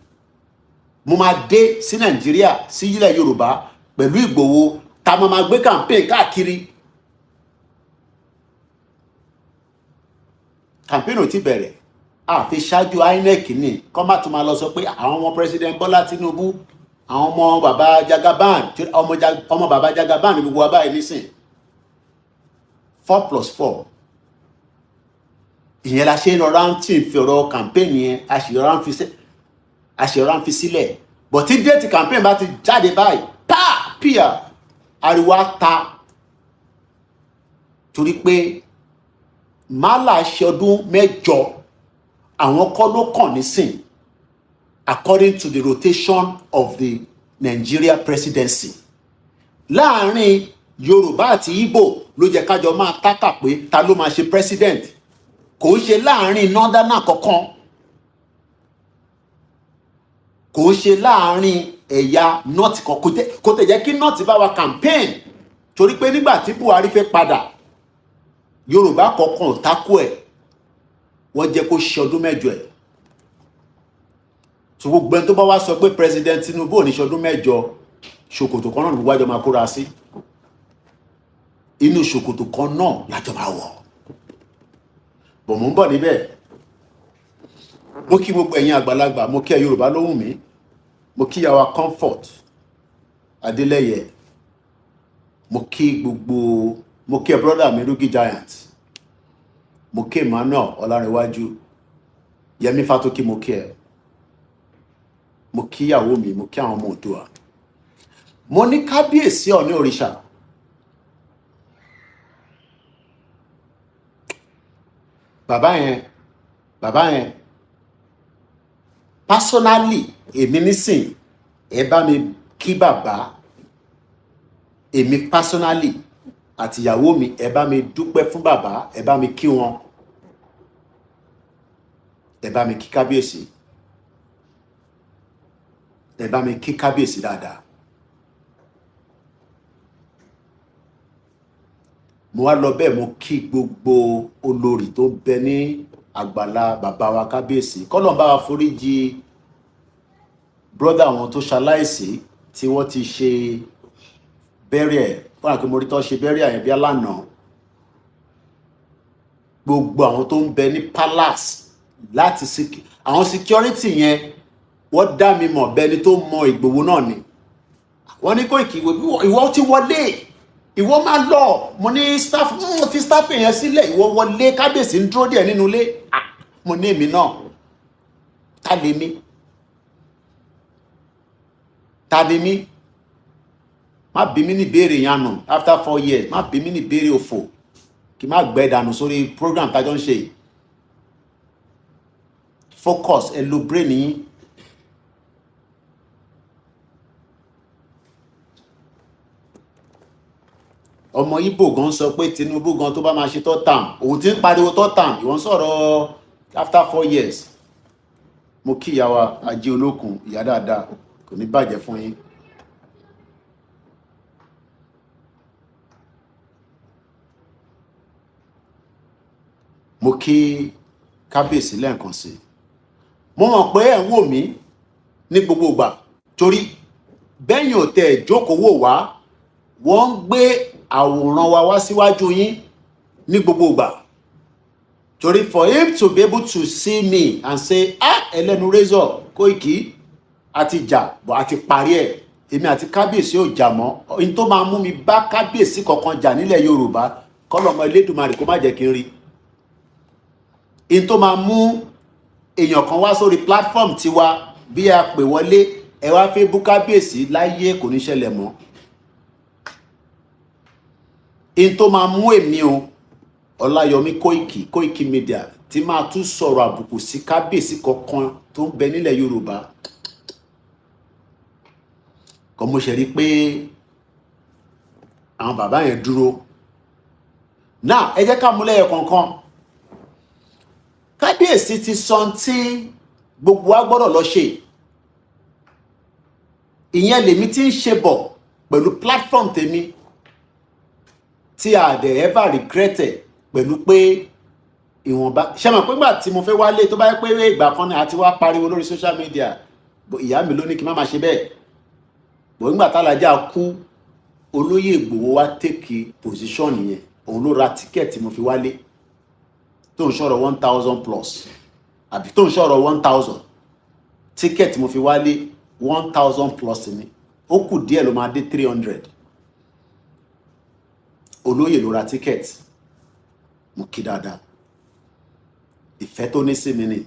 Speaker 2: Mo máa dé sí Nàìjíríà, sí ilẹ̀ Yorùbá pẹ̀lú Ìgbòho, tá a máa gbé campaign káàkiri. Campaign ò ti bẹ̀rẹ̀, àfi ṣáájú INEC ní kọ́ má tún máa lọ sọ pé àwọn ọmọ President Bọ́lá Tinubu, àwọn ọmọ bàbá Jagaban, ọmọ bàbá Jagaban ní gbogbo wa báyìí nísìn. 4 + 4, ìyẹn la ṣe ń rọra ń tì fi ọ̀rọ̀ campaign yẹn, a sì rọra ń fi sílẹ̀. But tí date campaign bá ti jáde báyìí, pa pia ariwo á ta, torí pé málà ṣe ọdún 8, àwọn kọ́ ló kàn nísìn according to the rotation of the Nigeria presidency. Láàárín Yorùbá àti Igbo ló jẹ́ kájọ máa tákà pé ta ló máa ṣe president. Kò ń ṣe láàárín northerner kankan, kò ń ṣe láàárín ẹ̀yà north kan. Kò tẹ̀ jẹ́ kí north bá wa campaign, torí pé nígbà tí Buhari fẹ́ padà, Yorùbá kankan ò takò ẹ̀, wọ́n jẹ́ kó ṣe ọdún 8 ẹ̀. Tó gbogbo ẹni tó bá wá sọ pé President Tinubu ò ní ṣe ọdún 8, ṣòkòtò kan náà ní gbogbo àjọ máa kóra sí, inú ṣòkòtò kan náà lájọ máa wọ̀ bọ̀. Mò ń bọ̀ níbẹ̀. Mo kí gbogbo ẹ̀yin àgbàlagbà, mo kí ẹ Yorùbá lóhùn mi, mo kí yàwá Comfort Adélẹ́yẹ, mo kí gbogbo, mo kí ẹ brother mi Rugi Giant, mo kí Emmanuel Ọlárẹ̀wájú, Yẹmí Fátókì, mo kí ẹ, mo kí ìyàwó mi, mo kí àwọn ọmọ Oòduà. Mo ní kábíyèsí Ọ̀ọ̀ni òrìṣà, bàbá yẹn, bàbá yẹn personally, èmi nísìn, ẹ bá mi kí bàbá. Èmi personally àti ìyàwó mi, ẹ bá mi dúpẹ́ fún bàbá, ẹ bá mi kí wọn, ẹ bá mi kí kábíyèsí, ẹ bá mi kí kábíyèsí dáadáa. Mo wá lọ bẹ́ẹ̀, mo kí gbogbo olórí tó ń bẹ ní àgbàlá bàbá wa kábíyèsí. Kọ́lọ́n bá wa foríjì brother wọn tó ṣaláìsí tí wọ́n ti ṣe burial fún àkínmórí tó ṣe burial yẹn bí alánà. Gbogbo àwọn tó ń bẹ ní palace láti àwọn security yẹn, wọ́n dá mi mọ̀ bẹ́ni tó mọ Ìgbòho náà ni. Wọ́n ní, "Koiki, ìwọ ti wọlé, ìwọ máa lọ." Mo ní, "Staff, fi staff yẹn sílẹ̀, ìwọ wọlé, kábíyèsí ń dúró díẹ̀ nínú ilé." Ah, mo ní èmi náà, ta lè mi, ta ni mí? Má bí mi ní ìbéèrè yẹn nù. After 4 years, má bí mi ní ìbéèrè òfò kí má gbẹ dànù sórí program tájọ ń ṣe yìí. Focus, ẹ lo brain yín. Ọmọ Ìgbò gan sọ pé Tinubu gan tó bá máa ṣe third term, òun ti ń pariwo third term, ìwọ́n sọ̀rọ̀ after 4 years. Mo kí ìyá wa Ajé Olókun, ìyá dáadáa, kò ní bàjẹ́ fún yín. Mo kí kábíyèsí lẹ́ẹ̀kan sí i. Mo mọ̀ pé ẹ̀ ń wò mí ní gbogbo ìgbà, torí bẹ́yìn ò tẹ̀ jókòó wò wá, wọ́n ń gbé àwòrán wa wá síwájú yín ní gbogbo ìgbà, torí for him to be able to see me and say, "Ah, ẹlẹ́nu razor Koiki, àti jà bọ̀ àti parí ẹ̀." Èmi àti kábíyèsí ò jà mọ́. Ohun tó máa mú mi bá kábíyèsí kankan jà nílẹ̀ Yorùbá, kọ́lọ́mọ Elédùmarè kó má jẹ́ kí n rí in tó máa mú èèyàn kan wá sórí platform tiwa bí a pè wọlé, ẹ wá fẹ́ bú kábíyèsí láyé, kò ní ṣẹlẹ̀ mọ́. In tó máa mú èmi o, Ọláyọmí Kóìkì, Kóìkì Media, tí máa tún sọ̀rọ̀ àbùkù sí kábíyèsí kankan tó ń bẹ nílẹ̀ Yorùbá kọ́. Mo ṣe rí i pé àwọn bàbá yẹn dúró náà. Ẹ jẹ́ ká mú lẹ́yọ kọ̀ọ̀kan. Kábíyèsí ti sọ tí gbogbo wa gbọ́dọ̀ lọ ṣe. Ìyẹn lèmi tí ń ṣe bọ̀ pẹ̀lú platform tèmi tí a dẹ̀ ever regret ẹ̀ pẹ̀lú pé ìwọ̀nba ṣe mọ̀ pé ìgbà tí mo fẹ́ wálé, tó bá yẹ pé ìgbà kan ni àti wá pariwo lórí social media, ìyá mi ló ní kí n má máa ṣe bẹ́ẹ̀ bọ̀. Nígbà tálájà kú, olóyè Ìgbòho wá take position yẹn, òun ló ra ticket mo fi wálé, tó ń sọ̀rọ̀ 1,000 plus, àbí tó ń sọ̀rọ̀ 1,000. Ticket mo fi wálé, 1,000 plus ni, ó kù díẹ̀ ló máa dé 300. Olóyè ló ra ticket. Mo kí dáadáa, ìfẹ́ tó ní sí mi ni.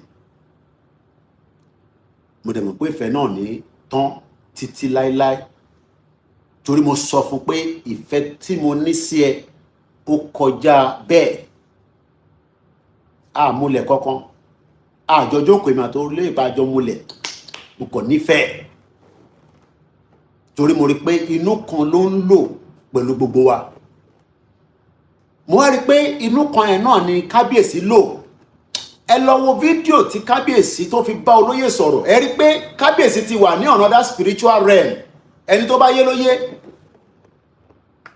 Speaker 2: Mo dẹ̀ mọ̀ pé ìfẹ́ náà ní tán títí láéláé, torí mo sọ fún pé ìfẹ́ tí mo ní sí ẹ, ó kọjá bẹ́ẹ̀. Àmúlẹ̀ kankan àjọjókòó, èmi àti olóyè bá jọ múlẹ̀. Mo kàn nífẹ̀ẹ́ torí mo rí i pé inú kan ló ń lò pẹ̀lú gbogbo wa. Mo wá rí i pé inú kan yẹn náà ni kábíyèsí lò. Ẹ lọ wo fídíò tí kábíyèsí tó fi bá olóyè sọ̀rọ̀. Ẹ rí i pé kábíyèsí ti wà ní another spiritual realm. Ẹni tó bá yé ló yé.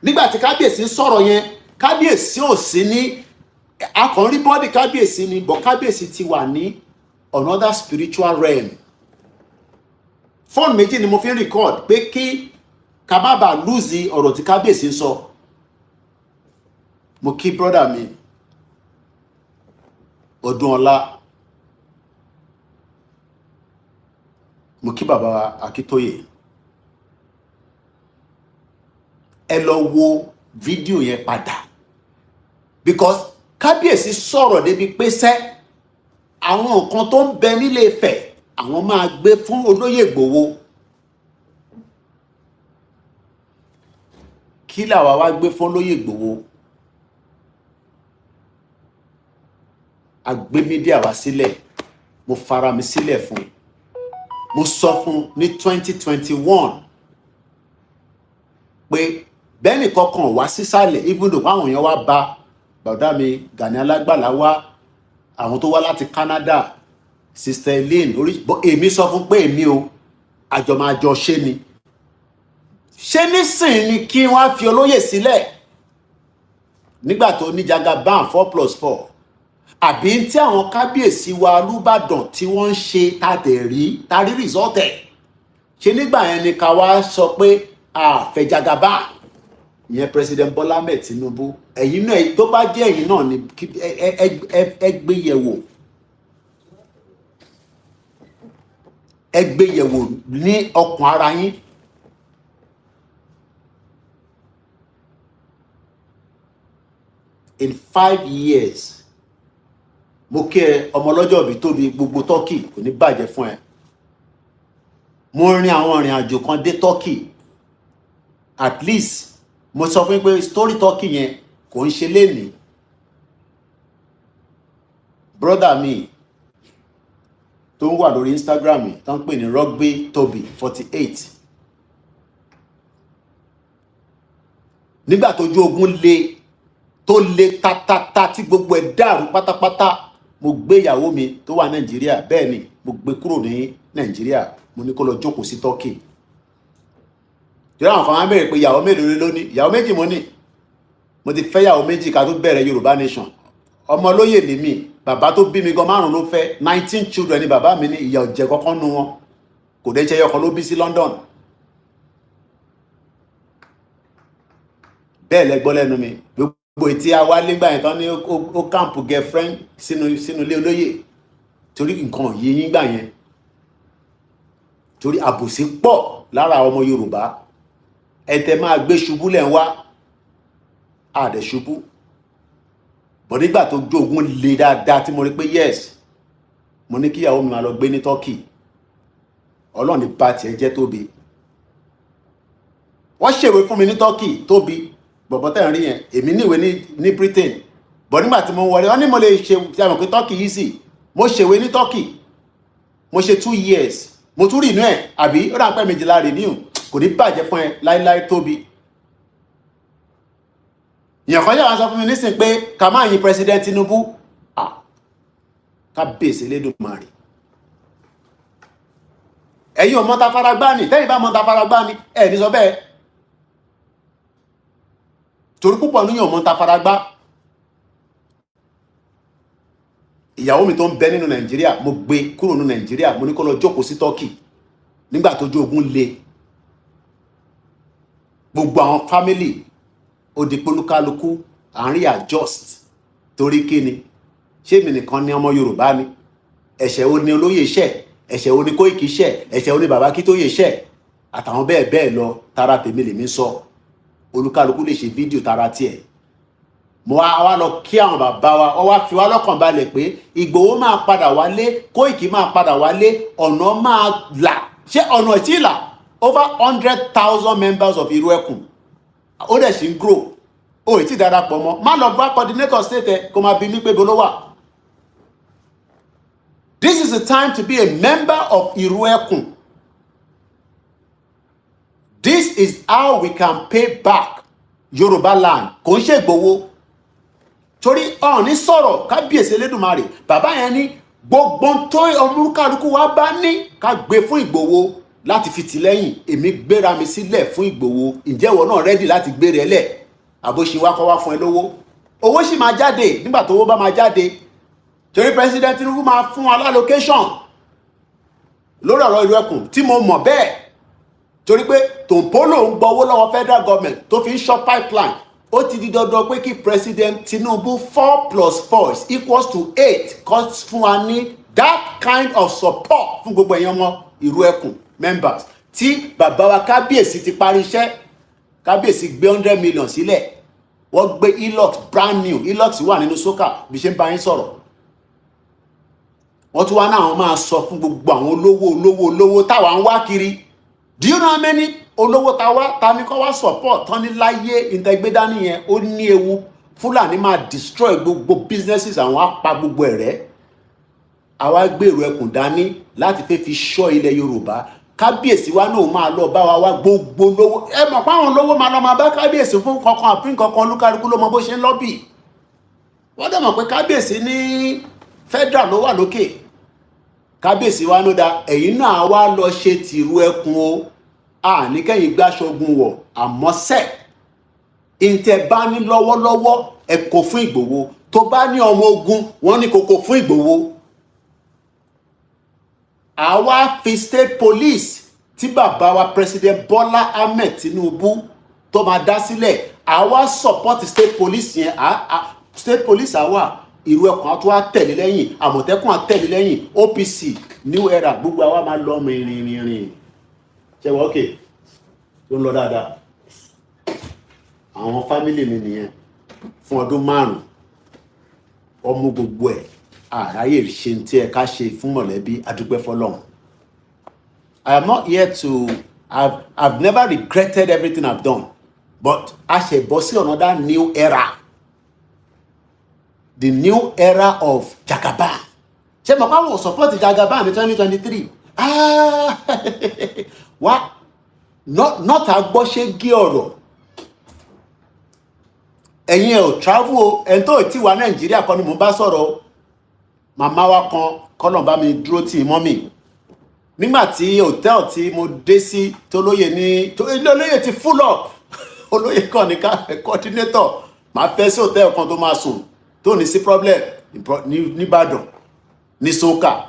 Speaker 2: Nígbà tí kábíyèsí sọ̀rọ̀ yẹn, kábíyèsí ò sí ní akànrí body kábíyèsí ni, but kábíyèsí ti wà ní another spiritual realm. Fóònù méjì ni mo fi ń record pé kí ká má bàa lose ọ̀rọ̀ tí kábíyèsí ń sọ. Mo kí brother mi Ọdúnọlá, mo kí bàbá Akíntóyè. Ẹ lọ wo fídíò yẹn padà, because kábíyèsí sọ̀rọ̀ débi pé sẹ́ àwọn nǹkan tó ń bẹ nílé Ifẹ̀, àwọn máa gbé fún olóyè Ìgbòho. Kí làwa wá gbé fún olóyè Ìgbòho? A gbé media wá sílẹ̀. Mo fara mi sílẹ̀ fún, mo sọ fún ní 2021 pé bẹ́ẹ̀ni kankan wá sísàlẹ̀, even though àwọn èèyàn wá bá bàdá mi Gani Alágbàlá wá, àwọn tó wá láti Canada, Sister Elaine orí, èmi sọ fún pé èmi o, àjọ máa jọ ṣe ni. Ṣé nísìnyí ni kí wọ́n á fi olóyè sílẹ̀? Nígbà tó ní Jagaban 4+4, àbí tí àwọn kábíyèsí wa Olúbàdàn tí wọ́n ń ṣe, ta dẹ̀ rí, ta rí result ẹ̀ ṣe, nígbà yẹn ni ká wá sọ pé a fẹ́ Jagaban ìyẹn, President Bola Ahmed Tinubu? Ẹ̀yin náà, tó bá jẹ́ ẹ̀yin náà ni, ẹ gbé yẹ̀wò, ẹ gbé yẹ̀wò ní ọkàn ara yín. In 5 years, mo kí ẹ, ọmọ ọlọ́jọ́ òbí tóbi, gbogbo Turkey kò ní bàjẹ́ fún ẹ. Mo rin àwọn ìrìn àjò kan dé Turkey. At least mo sọ fún yín pé story Turkey yẹn kò ń ṣe lénìí. Brother mi tó ń wà lórí Instagram mi, tó ń pè ní Rugby Toby 48, nígbà tójú ogun le, tó le tatata, tí gbogbo ẹ̀ dàrú pátápátá, mo gbé ìyàwó mi tó wà Nàìjíríà, bẹ́ẹ̀ ni mo gbé kúrò ní Nàìjíríà, mo ní kó lọ jókòó sí Turkey. Torí àwọn kan máa ń béèrè pé ìyàwó mélòó ló ní. Ìyàwó méjì mo ní. Mo ti fẹ́ ìyàwó méjì ká tó bẹ̀rẹ̀ Yorùbá Nation. Ọmọ olóyè lèmi. Bàbá tó bí mi gan, márùn ló fẹ́. 19 children ni bàbá mi ní. Ìyà ò jẹ kankan nu wọn. Kò dé ṣe ẹyọkan ló bí sí London. Bẹ́ẹ̀ lẹ gbọ́ lẹ́nu mi. Gbogbo ètí àwa nígbà yẹn tán ní ó camp girlfriend sínú ilé olóyè, torí nǹkan yìí yín gbà yẹn, torí àbòsí pọ̀ lára ọmọ Yorùbá. Ẹ̀tẹ̀ máa gbé ṣubú lẹ̀ ń wá àdẹ̀ ṣubú bọ̀. Nígbà tó jógun le dáadáa, tí mo rí pé yes, mo ní kíyàwó mi máa lọ gbé ní Turkey. Ọlọ́run ní bá tiẹ̀ jẹ́, Tóbi. Wọ́n ṣèwé fún mi ní Turkey. Tóbi bọ̀bọ̀ tẹ̀ ń rí yẹn, èmi níwèé ní Britain bọ̀. Nígbà tí mo wọlé, wọ́n ní mo lè ṣe ṣe àmọ̀ pé Turkey easy. Mo ṣèwé ní Turkey, mo ṣe 2 years, mo tún renew ẹ̀, àbí ó dà pẹ́ méjìlá renew. Kò ní bàjẹ́ fún ẹ láíláí, Tóbi. Ìyẹn kan yàrá sọ fún mi nísìnyí pé ká má yin President Tinubu. Ah, kábíyèsí Elédùmarè, ẹ̀yin ò mọ ta faragbá ni. Tẹ́yìn bá mọ ta faragbá ni, ẹ̀ ní sọ bẹ́ẹ̀, torí púpọ̀ níyàn mọ ta faragbá. Ìyàwó mi tó ń bẹ nínú Nàìjíríà, mo gbé kúrò nínú Nàìjíríà, mo ní kó lọ jókòó sí Turkey nígbà tójú ogun le. Gbogbo àwọn family ó di pólúkálukú à ń rí adjust. Torí kíni? Ṣé èmi nìkan ni ọmọ Yorùbá ni? Ẹ̀ṣẹ̀ wo ni olóyè ṣẹ̀? Ẹ̀ṣẹ̀ wo ni Kóìkì ṣẹ̀? Ẹ̀ṣẹ̀ wo ni bàbá Akíntóyè ṣẹ̀? Àtàwọn bẹ́ẹ̀ bẹ́ẹ̀ lọ. Tara tèmi lèmi sọ, olúkálukú lè ṣe fídíò tara tiẹ̀. Mo wá lọ kí àwọn bàbá wa, wọ́n wá fi wá lọ́kàn balẹ̀ pé Ìgbòho máa padà wálé, Kóìkì máa padà wálé, ọ̀nà máa là. Ṣé ọ̀nà tí là? Over 100,000 members of Ìrù Ẹkùn, ó dẹ̀ sì ń grow. Ó ì tí darapọ̀ mọ́, má lọ bá coordinator state ẹ kó máa bi mí pé bolo wà. This is the time to be a member of Ìrù Ẹkùn. This is how we can pay back Yorùbá land. Kò ń ṣe Ìgbòho, torí ọ̀ọ́ni sọ̀rọ̀. Kábíyèsí Elédùmarè, bàbá yẹn ní gbogbo tó ọmúkálukú wa bá ní ká gbé fún Ìgbòho láti fi tì lẹ́yìn. Èmi gbéra mi sílẹ̀ fún Ìgbòho. Ǹjẹ́ ìwọ náà ready láti gbé rẹ̀ lẹ̀? Àbóṣe wa kọ́ wá fún ẹ lówó, owó sì máa jáde. Nígbà tó owó bá máa jáde, torí President Tinubu máa fún wa allocation lórí ọ̀rọ̀ Ìlú Ẹkùn, tí mo mọ̀ bẹ́ẹ̀, torí pé Tompolo ń gbọ́ owó lọ́wọ́ federal government tó fi ń ṣọ́ pipeline. Ó ti di dandan pé kí President Tinubu, 4 plus 4 is equals to 8, kó fún wa ní that kind of support fún gbogbo ẹ̀yàn ọmọ Ìrù Ẹkùn members. Tí bàbá wa kábíyèsí ti parí iṣẹ́, kábíyèsí gbé 100 million sílẹ̀, wọ́n gbé Hilux, brand new Hilux wà nínú sókà bí ṣe ń bá yín sọ̀rọ̀. Wọ́n tún wá náà, wọ́n máa sọ fún gbogbo àwọn olówó olówó olówó táwa ń wá kiri. Do you know how many olówó ta wá ta ní kọ́ wá support tán ní láyé ìtẹ́gbẹ́dání yẹn? Ó ní ewu, Fúlàní máa destroy gbogbo businesses àwọn, á pa gbogbo ẹ̀rẹ́. Àwa gbèrò ẹkùn dání láti fẹ́ fi ṣọ́ ilẹ̀ Yorùbá. Kábíyèsí wa náà máa lọ bá wa wá gbogbo lówó. Ẹ mọ̀ pé àwọn olówó máa lọ máa bá kábíyèsí fún kankan àfin kankan. Olúkálukú ló mọ bó ṣe ń lọ́bì. Wọ́n dẹ̀ mọ̀ pé kábíyèsí ní federal ló wà lókè. Kábíyèsí wa ló da ẹ̀yin náà wá lọ ṣe tìrú ẹkùn o. Àní kẹ́yìn gbáṣọgun wọ̀, àmọ́ sẹ́ Ìtẹ̀ bá ní lọ́wọ́lọ́wọ́, ẹ kó fún Ìgbòho. Tó bá ní ọmọ ogun, wọ́n ní kókó fún Ìgbòho. Àwa fi state police tí bàbá wa President Bola Ahmed Tinubu tó máa dá sílẹ̀, àwa support state police yẹn. State police, àwa ìrù ẹkùn á tún wá tẹ̀lé lẹ́yìn, Àmọ̀tẹ́kùn á tẹ̀lé lẹ́yìn, OPC, New Era, gbogbo àwa máa lọ rìnrìnrìn. Ṣe wọ́n okay? Tó ń lọ dáadáa. Àwọn family mi nìyẹn fún ọdún 5. Ọmú gbogbo ẹ̀ àráyè ṣe tí ẹ ká ṣe fún mọ̀lẹ́bí. Adúpẹ́ fọlọ́run. I am not here to I've never regretted everything I've done, but a ṣe bọ́ sí another new era, the new era of Jagaban. Ṣé mo káwọn support Jagaban ní 2023? Ah, wá not agbọ́ṣe gé ọ̀rọ̀. Ẹ̀yin ẹ̀ ò travel o. Ẹni tó ti wà Nàìjíríà kọ́ ni mò ń bá sọ̀rọ̀ o. Màmá wa kan, kọ́nà bá mi dúró tì í, mọ́mì. Nígbà tí hòtẹ́ẹ̀lì tí mo dé sí, tolóye ní olóyè ti full up, olóyè kan ní ká coordinator máa fẹ́ sí hòtẹ́ẹ̀lì kan tó máa sùn, tó ní sí problem nìbàdàn ní Soka.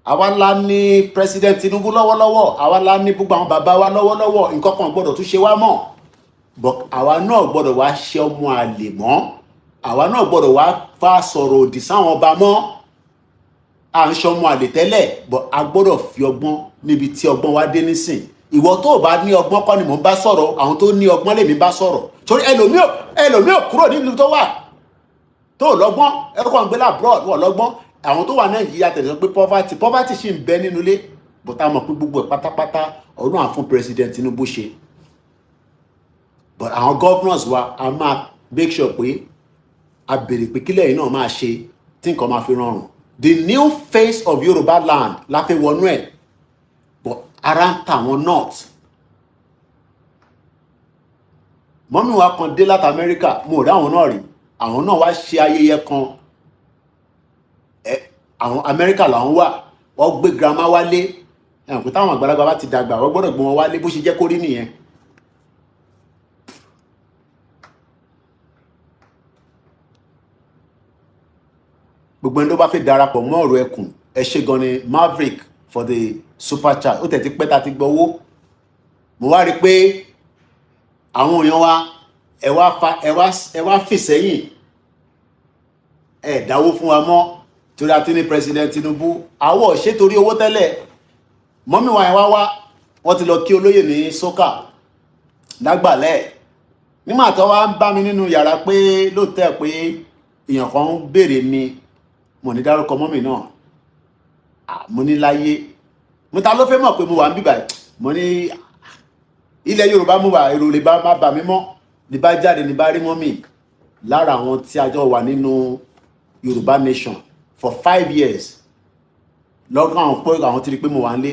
Speaker 2: Àwa la ní President Tinubu lọ́wọ́lọ́wọ́, àwa la ní gbogbo àwọn bàbá wa lọ́wọ́lọ́wọ́. Nǹkan kan gbọ́dọ̀ tún ṣe wá mọ́, but àwa náà gbọ́dọ̀ wá ṣe ọmọ àlè mọ́. Àwa náà gbọ́dọ̀ wá fa sọ̀rọ̀ òdì sáwọn ọba mọ́. À ń ṣọmọ àlè tẹ́lẹ̀, but a gbọ́dọ̀ fi ọgbọ́n níbi tí ọgbọ́n wa dé nísìn. Ìwọ tó o bá ní ọgbọ́n kọ́ ni mò ń bá sọ̀rọ̀. Àwọn tó ní ọgbọ́n lèmi bá sọ̀rọ̀, torí ẹlòmíì ò kúrò nínú tó wà tó lọ́gbọ́n. Ẹ̀kọ́ ń gbé l'abroad, wọ́n lọ́gbọ́n. Àwọn tó wà Nàìjíríà tẹ̀lé sọ pé poverty ṣì ń bẹ nínú ilé, but a mọ̀ pé gbogbo ẹ̀ pátápátá, Ọlọ́run á fún President Tinubu ṣe. But àwọn governors wa, a máa make sure pé a béèrè pé kílẹ̀ yìí náà máa ṣe tí nǹkan máa fi rọrùn. The new face of Yorùbá land la fi wọnú ẹ̀, but ara ń ta àwọn north. Mọ́mí wa kan dé láti Amẹ́ríkà, mo rí àwọn náà rí. Àwọn náà wá ṣe ayẹyẹ kan. Ẹ àwọn Amẹ́ríkà làwọn wà, wọ́n gbé grandma wálé. Ẹ̀hàn pé táwọn àgbàlagbà bá ti dàgbà, wọ́n gbọ́dọ̀ gbé wọn wálé. Bó ṣe jẹ́ kó rí nìyẹn. Gbogbo ẹni tó bá fẹ́ darapọ̀ mọ́ ọ̀rọ̀ ẹkùn, ẹ ṣe gan ni. Maverick for the super chat. Ó tẹ̀ ti pẹ́ ta ti gbọ́ owó. Mo wá rí i pé àwọn èèyàn wa, ẹ wá fa ẹ wá fì sẹ́yìn, ẹ dáwó fún wa mọ́ torí a ti ní President Tinubu. Àwọ̀ ṣé torí owó tẹ́lẹ̀. Mọ́mí wa yẹn wá wá, wọ́n ti lọ kí olóyè ní sókà lágbàlẹ̀. Nígbà tó wá ń bá mi nínú yàrá pé lóòótọ́ pé èèyàn kan ń béèrè mi, mo ní dárúkọ mọ́mì náà. Mo ní láyé mo ta ló fẹ́ mọ̀ pé mo wà ń bíbà. Mo ní ilẹ̀ Yorùbá mo wà, èrò lè bá má bà mí mọ́. Ní bá jáde, ní bá rí mọ́mì lára àwọn tí a jọ wà nínú Yorùbá Nation for 5 years. Lọ́kàn àwọn pé àwọn ti rí pé mo wà ń lé.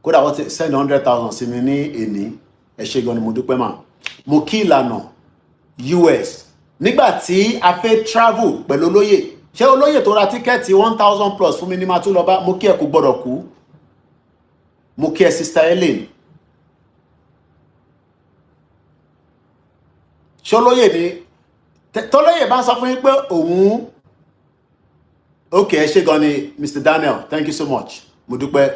Speaker 2: Kódà wọ́n ti send 100,000 sí mi ní èní. Ẹ ṣé gan ni, mo dúpẹ́ mà. Mo kí ìlànà US. Nígbà tí a fẹ́ travel pẹ̀lú olóyè, ṣé olóyè tó ra ticket 1,000 plus fún mi ní máa tún lọ bá. Mo kí ẹ, kò gbọ́dọ̀ kú. Mo kí ẹ, Sister Ellen. Ṣé olóyè ni tọ́lóyè bá ń sọ fún yín pé òun ok? Ẹ ṣé gan ni, Mr Daniel, thank you so much, mo dúpẹ́.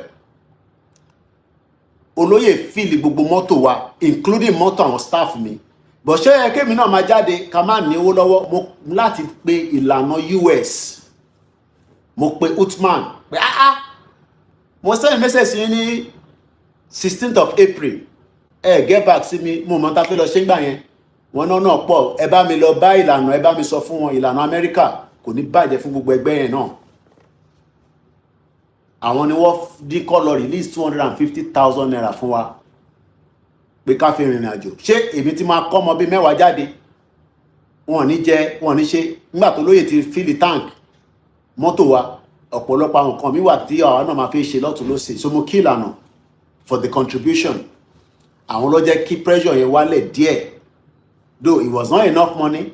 Speaker 2: Olóyè fill gbogbo mọ́tò wa, including mọ́tò àwọn staff mi. Bọ̀ ṣé ẹ kémi náà máa jáde ká má ní owó lọ́wọ́? Mo láti pe ìlànà US, mo pe Uthman pé, ah ah, mo send message sí ní 16th of April, ẹ get back sí mi. Mo mọ̀ ta fẹ́ lọ ṣé ń gbà yẹn. Wọn náà náà pọ̀. Ẹ bá mi lọ bá ìlànà, ẹ bá mi sọ fún wọn. Ìlànà Amẹ́ríkà kò ní bàjẹ́ fún gbogbo ẹgbẹ́ yẹn náà. Àwọn ni wọ́n dín kọ́ lọ release ₦250,000 fún wa pé ká fi rìnrìn àjò. Ṣé èmi ti máa kọ́ ọmọ bíi 10 jáde, wọn ò ní jẹ, wọn ò ní ṣe? Nígbà tó lóye ti fill tank mọ́tò wa, ọ̀pọ̀lọpọ̀ àwọn nǹkan mi wà tí àwa náà máa fi ṣe lọ́tún lọ́sẹ̀. So mo kí ìlànà for the contribution. Àwọn ló jẹ́ kí pressure yẹn wálẹ̀ díẹ̀, though it was not enough money.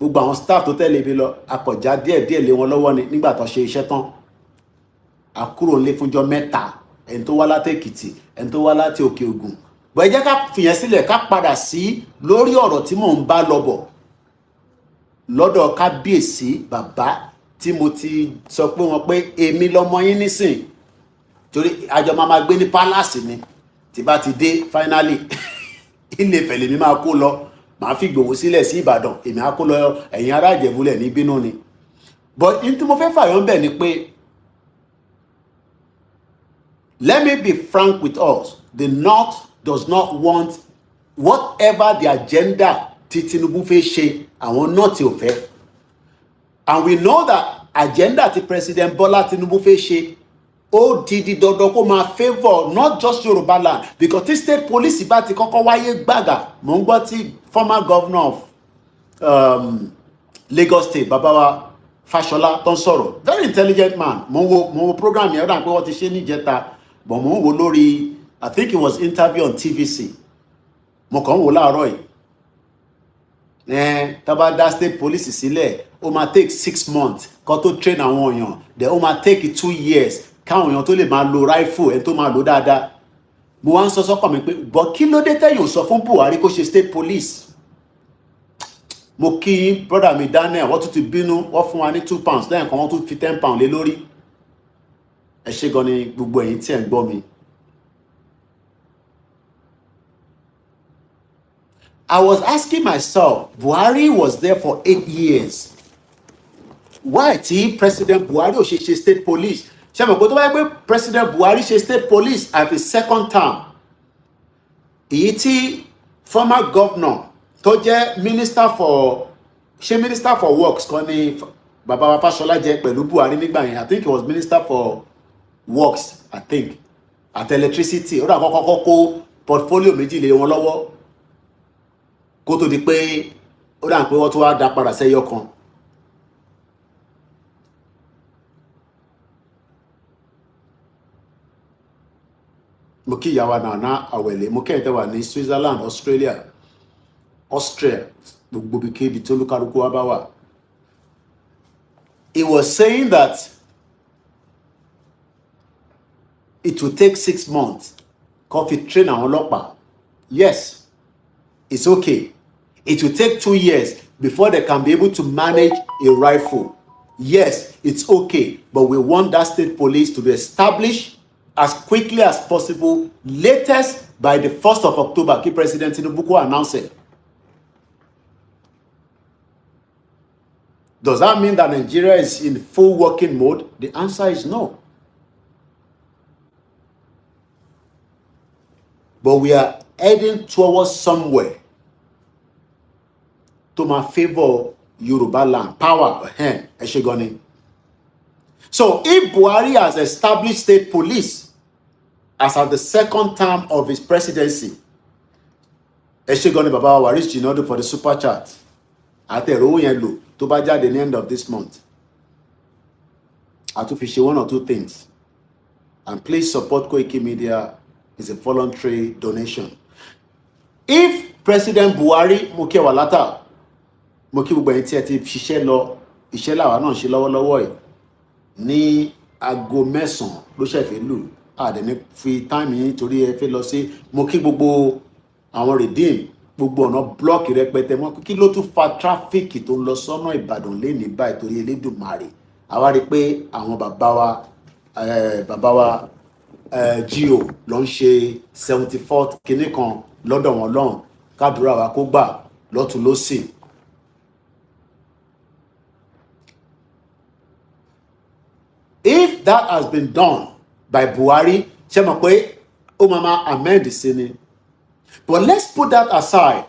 Speaker 2: Gbogbo àwọn staff tó tẹ̀lé mi lọ, akọ̀já díẹ̀ díẹ̀ lé wọn lọ́wọ́ ni. Nígbà tó ṣe iṣẹ́ tán, a kúrò nílé fúnjọ́ 3. Ẹni tó wá láti Èkìtì, ẹni tó wá láti Òkè Ògùn. Bọ̀ ẹ jẹ́ ká fìyẹn sílẹ̀, ká padà sí lórí ọ̀rọ̀ tí mò ń bá lọ bọ̀ lọ́dọ̀ kábíyèsí bàbá tí mo ti sọ pé wọn pé èmi lọmọ yín nísìn, torí àjọ máa ma gbé ní palace ni. Tí bá ti dé finally, Ilé Ifẹ̀ lèmi máa kó lọ, màá fi Ìgbòho sílẹ̀ sí Ìbàdàn, èmi á kó lọ. Ẹ̀yin ará Ìjẹ̀bú-lẹ̀ ní bínú ni. But n tí mo fẹ́ fàyọ̀ ń bẹ̀ ni pé, let me be frank with us, the North does not want whatever the agenda tí Tinubu fẹ́ ṣe. Àwọn North ò fẹ́, and we know that agenda tí President Bola Tinubu fẹ́ ṣe, ó di dandan kó máa favour not just Yorùbá land, because tí state police bá ti kọ́kọ́ wáyé gbàgà, mò ń gbọ́ tí former governor of Lagos State, bàbá wa Fáṣọlá, tó ń sọ̀rọ̀, very intelligent man. Mo ń wo program yẹn, ó dà pé wọ́n ti ṣe níjẹta, but mo ń wo lórí, I think it was interview on TVC. Mo kàn ń wo láàárọ̀ yìí. Tá bá dá state police sílẹ̀, ó máa take 6 months kó tó train àwọn èèyàn, then ó máa take 2 years káwọn èèyàn tó lè máa lo rifle, ẹni tó máa lò dáadáa. Mo wá ń sọ sọ́kàn mi pé, bọ́ kí ló dé tẹ́yìn ò sọ fún Buhari kó ṣe state police? Mo kí brother mi Daniel, wọ́n tún ti bínú, wọ́n fún wa ní £2 lẹ́yìn kan, wọ́n tún fi £10 lé lórí. Ẹ ṣé gan ni gbogbo ẹ̀yin tí ẹ̀ ń gbọ́ mi. I was asking myself, Buhari was there for 8 years. Why tí President Buhari ò ṣe ṣe state police? Ṣé mo pé tó bá yẹ pé President Buhari ṣe state police at his second term, èyí tí former governor tó jẹ́ minister for, ṣé minister for works kan ní bàbá wa Fáṣọlá jẹ́ pẹ̀lú Buhari nígbà yẹn? I think he was minister for works, I think, at electricity. Ó dà kọ́kọ́ kó portfolio méjì lé wọn lọ́wọ́ kó tó di pé ó dà pé wọ́n tún wá dá padà sẹ́yọ kan. Mo kí ìyàwó Nànà Àwẹ̀lẹ̀, mo kẹ́yìn tẹ́ wà ní Switzerland, Australia, Austria, gbogbo ibikíbi tó olúkálukú wa bá wà. He was saying that it will take 6 months kó fi train àwọn ọlọ́pàá. Yes, it's okay. It will take 2 years before they can be able to manage a rifle. Yes, it's okay, but we want that state police to be established as quickly as possible, latest by the 1st of October, kí President Tinubu kó announce it. Does that mean that Nigeria is in full working mode? The answer is no. But we are heading towards somewhere to my favor Yoruba land. Power. Ẹ ṣé gan ni. So if Buhari has established state police as at the second term of his presidency, ẹ ṣé gan ni bàbá wa Waris Jinadu for the super chat. Àti ẹ̀rọ owó yẹn lò tó bá jáde ní end of this month. A tún fi ṣe one or two things. And please support Koiki Media. It's a voluntary donation. If President Buhari, mo kí ẹ wà látà, mo kí gbogbo ẹ̀yin tí ẹ ti ṣiṣẹ́ lọ, iṣẹ́ làwa náà ṣe lọ́wọ́lọ́wọ́ yìí. Ní aago 9 ló ṣẹ̀fẹ̀ lù, àdẹ̀ní fi time yín torí ẹ fẹ́ lọ sí. Mo kí gbogbo àwọn Redeem, gbogbo ọ̀nà block rẹpẹtẹ mọ́. Kí ló tún fa traffic tó ń lọ sọ́nà Ìbàdàn lénìí báyìí torí Elédùmarè? Àwa rí i pé àwọn bàbá wa GO ló ń ṣe 74th kinní kan lọ́dọ̀ wọn lọ́hùn. Kádùúrà wa kó gbà lọ́tún lọ́sì. If that has been done by Buhari, ṣe mọ̀ pé ó máa ma amend sí ni. But let's put that aside.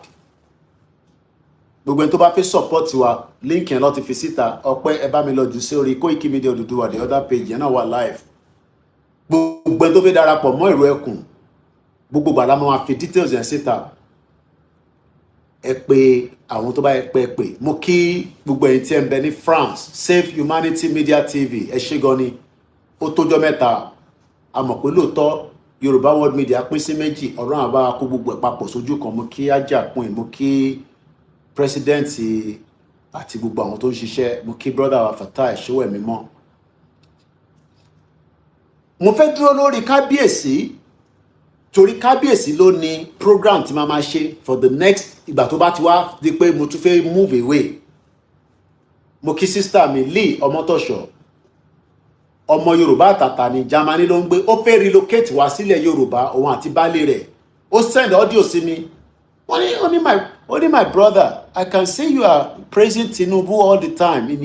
Speaker 2: Gbogbo ẹni tó bá fẹ́ support wa, link yẹn lọ ti fi síta. Ọpẹ́, ẹ bá mi lọ jù sí orí Koiki Media Odùduwà, the other page yẹn náà wà live. Gbogbo ẹni tó fẹ́ darapọ̀ mọ́ ìró ẹkùn, gbogbo gbàdá máa fi details yẹn síta. Ẹ pé àwọn tó bá yẹ pé ẹ pè. Mo kí gbogbo ẹ̀yin tí ẹ ń bẹ ní France, Save Humanity Media TV, ẹ ṣé gan ni. Ó tójọ́ mẹ́ta. A mọ̀ pé lóòótọ́ Yorùbá World Media pín sí méjì, ọ̀rọ̀ àbá kó gbogbo ẹ̀ papọ̀ sójú kan. Mo kí Ajakun, mo kí president àti gbogbo àwọn tó ń ṣiṣẹ́, mo kí brother wa Fatai Ṣówẹ̀mímọ́. Mo fẹ́ dúró lórí kábíyèsí. Torí kábíyèsí ló ní program tí màá máa ṣe for the next ìgbà tó bá ti wá di pé mo tún fẹ́ move away. Mo kí sister mi Lee Ọmọtọ̀ṣọ́, ọmọ Yorùbá àtàtà ní Germany ló ń gbé. Ó fẹ́ relocate wá sílẹ̀ Yorùbá, òun àti baálé rẹ̀. Ó send audio sí mi. Wọ́n ní ó ní my ó ní, "My brother, I can see you are praising Tinubu all the time in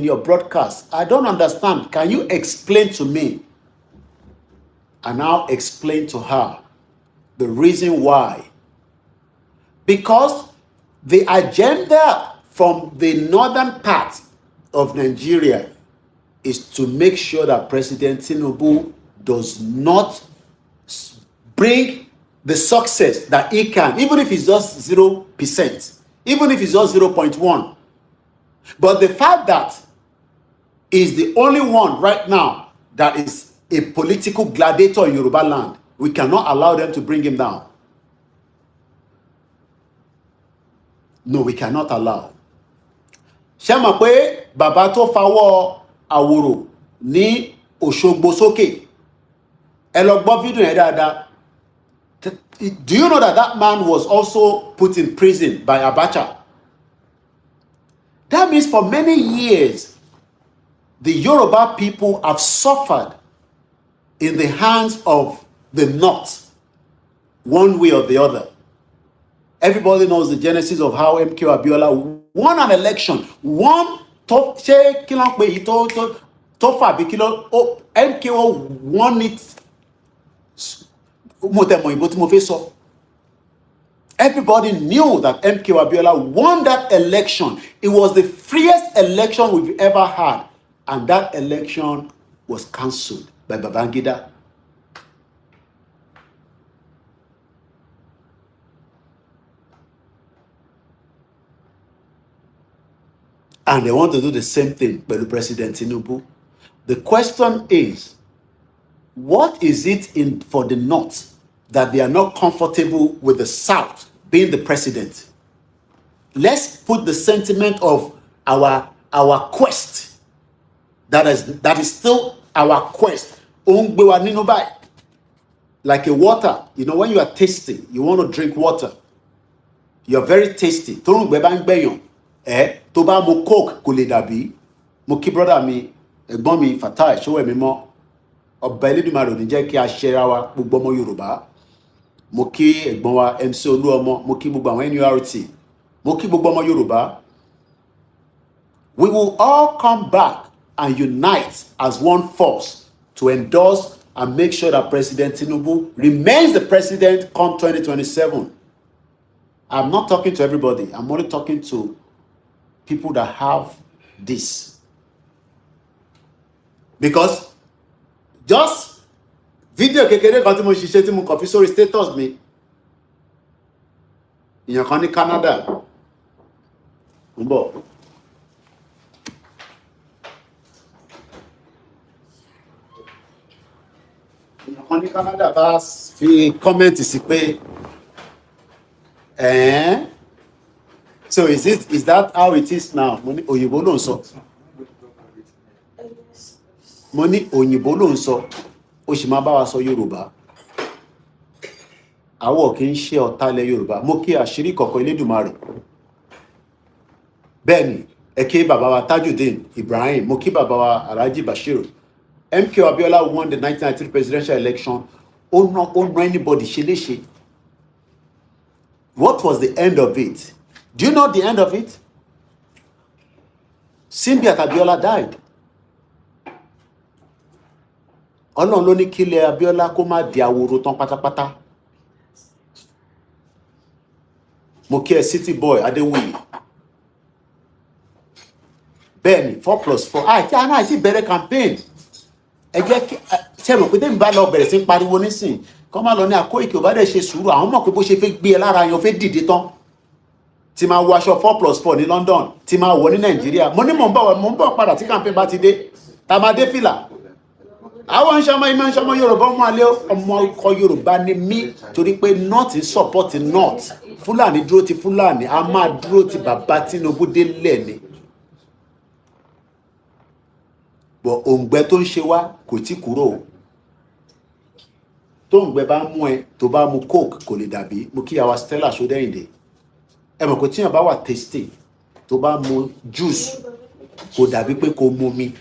Speaker 2: your broadcast. I don't understand. Can you explain to me?" And now explain to her the reason why. Because the agenda from the northern part of Nigeria is to make sure that President Tinubu does not bring the success that he can, even if it's just 0%, even if it's just 0.1. But the fact that he's the only one right now that is a political gladiator in Yoruba land, we cannot allow them to bring him down. No, we cannot allow. Ṣé mọ̀ pé bàbá tó fawọ́ àwòrò ní Òṣogbo sókè, ẹ lọ gbọ́ fídíò yẹn dáadáa. Do you know that that man was also put in prison by Abacha? That means for many years, the Yoruba people have suffered in the hands of the North, one way or the other. Everybody knows the genesis of how MK Abiola won an election. One tó ṣé kí ló ń pè yìí tó fà bí kí ló MKO won it. Mo tẹ̀ mọ̀ ìbò tí mo fẹ́ sọ. Everybody knew that MK Abiola won that election. It was the freest election we've ever had. And that election was cancelled by Babangida. And they want to do the same thing pẹ̀lú President Tinubu. The question is, what is it in for the North that they are not comfortable with the South being the president? Let's put the sentiment of our quest that is still our quest. Ó ń gbé wa nínú báyìí. Like a water, when you are thirsty, you want to drink water. You're very thirsty. Tóùngbẹ bá ń gbẹ èèyàn, ẹ tó bá mu Coke kò lè dàbí. Mo kí brother mi, ẹ̀gbọ́n mi Fatai Ṣówẹ̀mí mọ́. Ọba Elédùmarè ò ní jẹ́ kí a ṣẹra wa, gbogbo ọmọ Yorùbá. Mo kí ẹ̀gbọ́n wa MC Olúọmọ, mo kí gbogbo àwọn NURT, mo kí gbogbo ọmọ Yorùbá. We will all come back and unite as one force to endorse and make sure that President Tinubu remains the president come 2027. I'm not talking to everybody. I'm only talking to people that have this. Because just video kékeré kan tí mo ṣiṣẹ́ tí mo kàn fi sórí status mi, èèyàn kan ní Canada ń bọ̀. Èèyàn kan ní Canada bá fi comment sí pé ẹ̀ẹ́n, so is that how it is now? Mo ní òyìnbó ló ń sọ. Mo ní òyìnbó ló ń sọ, ó sì máa bá wa sọ Yorùbá. Àwọ̀ kì í ṣe ọ̀tá ilẹ̀ Yorùbá. Mo kí àṣírí kọ̀ọ̀kan Elédùmarè. Bẹ́ẹ̀ ni, ẹ kí bàbá wa Tajudeen Ibrahim, mo kí bàbá wa Alhaji Bashir. MK Abiola won the 1993 presidential election. Ó ná anybody ṣe léṣe. What was the end of it? Do you know the end of it? Simbiat Abiola died. Ọlọ́run ló ní kílẹ̀ Abiola kó má di ahoro tán pátápátá. Mo kí ẹ, City Boy Adéwuyì. Bẹ́ẹ̀ ni, 4+4 àti àná àti bẹ̀rẹ̀ campaign. Ẹ jẹ́ kí ṣe mọ̀ pé tẹ́mi bá lọ bẹ̀rẹ̀ sí pariwo nísìn, kọ́ máa lọ ní Àkóìkì ò bá dẹ̀ ṣe sùúrù. Àwọn mọ̀ pé bó ṣe fẹ́ gbé ẹ lára yan fẹ́ dìde tán tí máa wọ aṣọ 4+4 ní London, tí máa wọ ní Nàìjíríà. Mo ní mò ń bọ̀ padà tí campaign bá ti dé, tá a máa dé fìlà. Àwọn ń ṣọmọ ìmọ̀ ń ṣọmọ Yorùbá, ọmọ alẹ́ ọmọ ọkọ Yorùbá ni mí, torí pé North ń support North, Fúlàní dúró ti Fúlàní, a máa dúró ti bàbá Tinubu délẹ̀ ni. Bọ̀ òǹgbẹ tó ń ṣe wá kò tí kúrò o. Tó ń gbẹ bá mú ẹ, tó bá mu Coke, kò lè dàbí. Mo kí àwa Stella Ṣódẹ́yìndé. Ẹ mọ̀ pé tíyàn bá wà thirsty, tó bá mu juice, kò dàbí pé kò mu omi,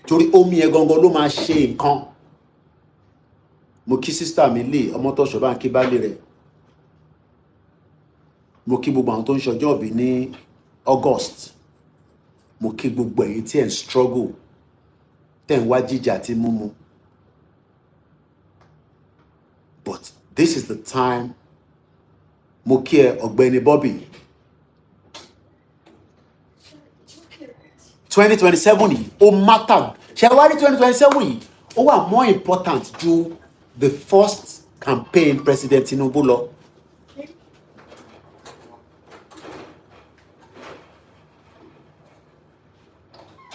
Speaker 2: torí omi yẹn gangan ló máa ṣe nǹkan. Mo kí sister mi lè ọmọtọ́ṣọ́ bá ń kí baálé rẹ̀. Mo kí gbogbo àwọn tó ń ṣọjọ́ ìbí ní August. Mo kí gbogbo ẹ̀yin tí ẹ̀ ń struggle, tẹ̀ ń wá jíjà àti mímu. But this is the time. Mo kí ẹ, ọ̀gbẹ́ni Bobby. 2027 yìí, ó matter. Ṣe wá rí 2027 yìí, ó wà more important ju the first campaign President Tinubu lọ.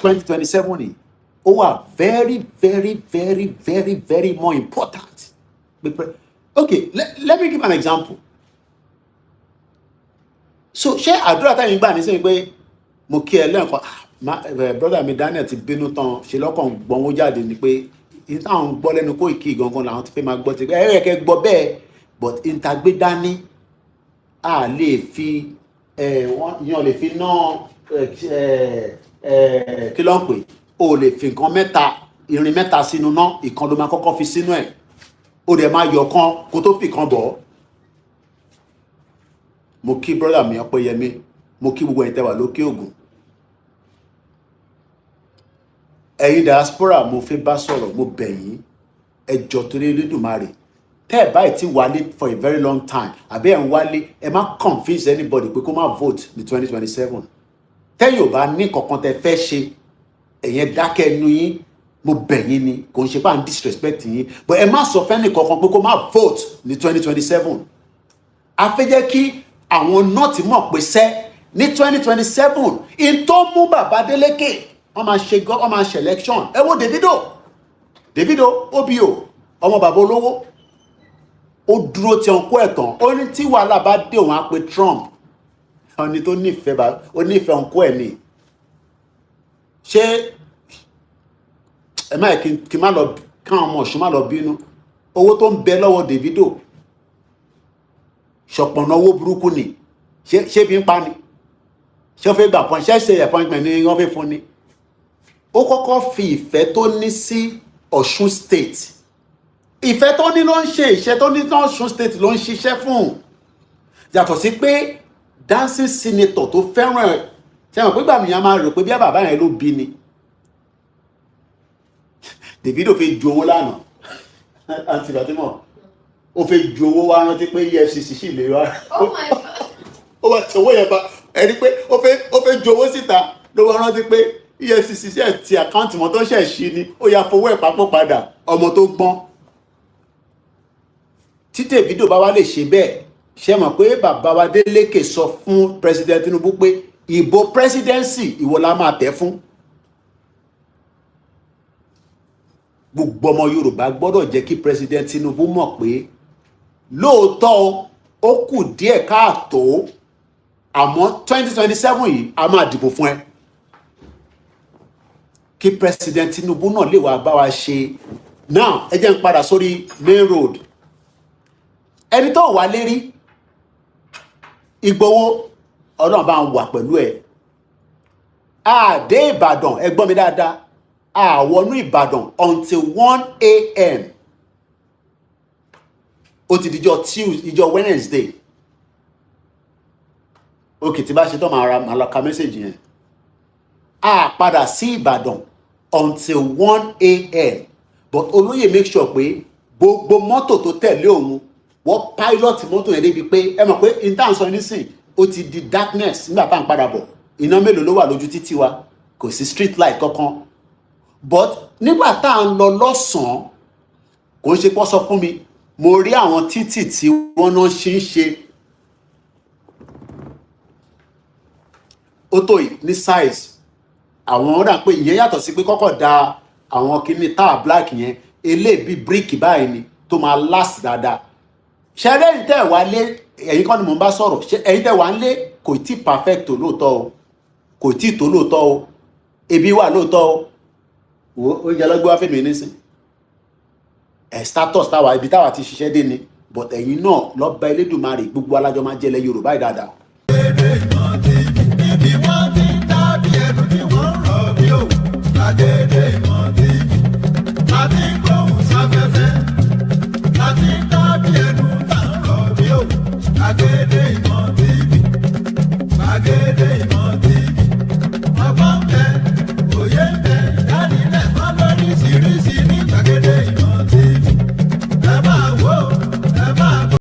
Speaker 2: 2027 yìí, ó wà very, very, very, very, very more important. Okay, let me give an example. So ṣé àdúrà táyìn gbà nísìnyí pé mo kí ẹ lẹ́ẹ̀kan, brother mi Daniel ti bínú tán, ṣe lọ́kàn gbọ́nwó jáde ni pé n táwọn gbọ́ lẹ́nu Koiki gangan làwọn ti fẹ́ máa gbọ́ ti ẹ ẹ kẹ́ gbọ́ bẹ́ẹ̀. But n ta gbé dání, a lè fi ẹ wọ́n yan lè fi ná ẹ ẹ kí ló ń pè, o lè fi nǹkan mẹ́ta, irin mẹ́ta sínú ná, ìkan ló máa kọ́kọ́ fi sínú ẹ̀, o dẹ̀ máa yọ kan kó tó fi kan bọ̀. Mo kí brother mi Ọpẹ́yẹmí. Mo kí gbogbo ẹ̀yin tẹ́ wà lókè ògùn, ẹ̀yin diaspora. Mo fẹ́ bá sọ̀rọ̀, mo bẹ̀ yín, ẹ jọ̀ọ́, torí Elédùmarè, tẹ́ ẹ̀ báyìí ti wálé for a very long time àbí ẹ̀ ń wálé, ẹ má convince anybody pé kó má vote ní 2027. Tẹ́yìn ò bá ní kankan tẹ́ fẹ́ ṣe, ẹ̀yẹn dákẹ́ ẹnu yín. Mo bẹ̀ yín ni, kò ń ṣe pé à ń disrespect yín, but ẹ má sọ fẹ́ni kankan pé kó má vote ní 2027. A fẹ́ jẹ́ kí àwọn North mọ̀ pé sẹ́ ní 2027, in tó mú bàbá Délékè, wọ́n máa ṣe, wọ́n máa ṣe election. Ẹ wo Davido, Davido obio, ọmọ bàbá olówó, ó dúró tí ọkọ ẹ̀ tán. Ó ní tí wàhálà bá dé, òun á pe Trump. Ẹni tó nífẹ̀ẹ́ bá ó nífẹ̀ẹ́ ọkọ ẹ̀ ni. Ṣé ẹ má yẹ kí n má lọ káwọn ọmọ Ọ̀ṣun má lọ bínú. Owó tó ń bẹ lọ́wọ́ Davido, ṣọ̀pọ̀nà owó burúkú ni. Ṣé bí ń pa ni? Ṣé ó fẹ́ gbà pọ́n ṣé ṣe appointment ni wọ́n fẹ́ fún ni? Ó kọ́kọ́ fi ìfẹ́ tó ní sí Ọ̀ṣun State, ìfẹ́ tó ní ló ń ṣe, ìṣẹ́ tó ní ní Ọ̀ṣun State ló ń ṣiṣẹ́ fún, yàtọ̀ sí pé dancing senator tó fẹ́ràn ẹ̀. Ṣe mọ̀ pé gbàmí yẹn máa rò pé bí bàbá yẹn ló bí ni. Davido fi ju owó lánàá, àǹtí Fatima, ó fi ju owó wá, rántí pé EFCC sì lè wá.
Speaker 3: Oh my God.
Speaker 2: Ó wá tí owó yẹn bá ẹni pé ó fẹ́ ju owó síta, ló wá rántí pé EFCC ṣe ti account mọ́ tó ṣẹ̀ ṣí ni, ó yà fowó ẹ̀ papọ̀ padà. Ọmọ tó gbọ́n tí Davido bá wá lè ṣe bẹ́ẹ̀, ṣe mọ̀ pé bàbá wa Délékè sọ fún President Tinubu pé ìbò presidency, ìwọ la máa tẹ̀ fún. Gbogbo ọmọ Yorùbá gbọ́dọ̀ jẹ́ kí President Tinubu mọ̀ pé lóòótọ́ ó kù díẹ̀ káàtó, àmọ́ 2027 yìí, a máa dìbò fún ẹ, kí President Tinubu náà lè wá bá wa ṣe. Now, ẹ jẹ́ n padà sórí main road. Ẹni tó wà lérí Ìgbòho, Ọlọ́run bá ń wà pẹ̀lú ẹ̀. Àdé Ìbàdàn, ẹ gbọ́ mi dáadáa, àwọnú Ìbàdàn until 1 a.m. Ó ti dijọ́ Tuesday, ìjọ Wednesday. Ok, tí bá ṣe tán, máa ra, máa lọ ka message yẹn. A padà sí Ìbàdàn until 1 a.m., but olóyè make sure pé gbogbo mọ́tò tó tẹ̀lé òun, wọ́n pilot mọ́tò yẹn débi pé ẹ mọ̀ pé intan sọ nísìn, ó ti di darkness nígbà tá à ń padà bọ̀. Iná mélòó ló wà lójú títì wa? Kò sí street light kankan. But nígbà tá à ń lọ lọ́sàn-án, kò ń ṣe pọ́ sọ fún mi, mo rí àwọn títì tí wọ́n náà ṣe ń ṣe, ó tó yìí ní size. Àwọn ó dà pé ìyẹn yàtọ̀ sí pé kọ́kọ́ da àwọn kinní táà black yẹn, eléèbí bíríkì báyìí ni tó máa last dáadáa. Ṣẹ́rẹ́ ẹ̀yin tẹ́ ẹ̀ wá lé, ẹ̀yin kọ́ ni mò ń bá sọ̀rọ̀. Ṣé ẹ̀yin tẹ́ wá ń lé, kò tí perfect tó lóòótọ́ o, kò tí tó lóòótọ́ o, ebi wà lóòótọ́ o. Wo oúnjẹ lọ́gbẹ́ wá fèmí nísìn. Ẹ̀ status táwa, ibi táwa ti ṣiṣẹ́ dé ni, but ẹ̀yin náà lọ́ba Elédùmarè, gbogbo alájọ máa jẹ́lẹ̀ Yorùbá yìí dáadáa.
Speaker 3: Ibi wọ́n ti ń dábì ẹnu tí wọ́n ń rọ̀ bí òwú. Gbàgede Ìmọ̀.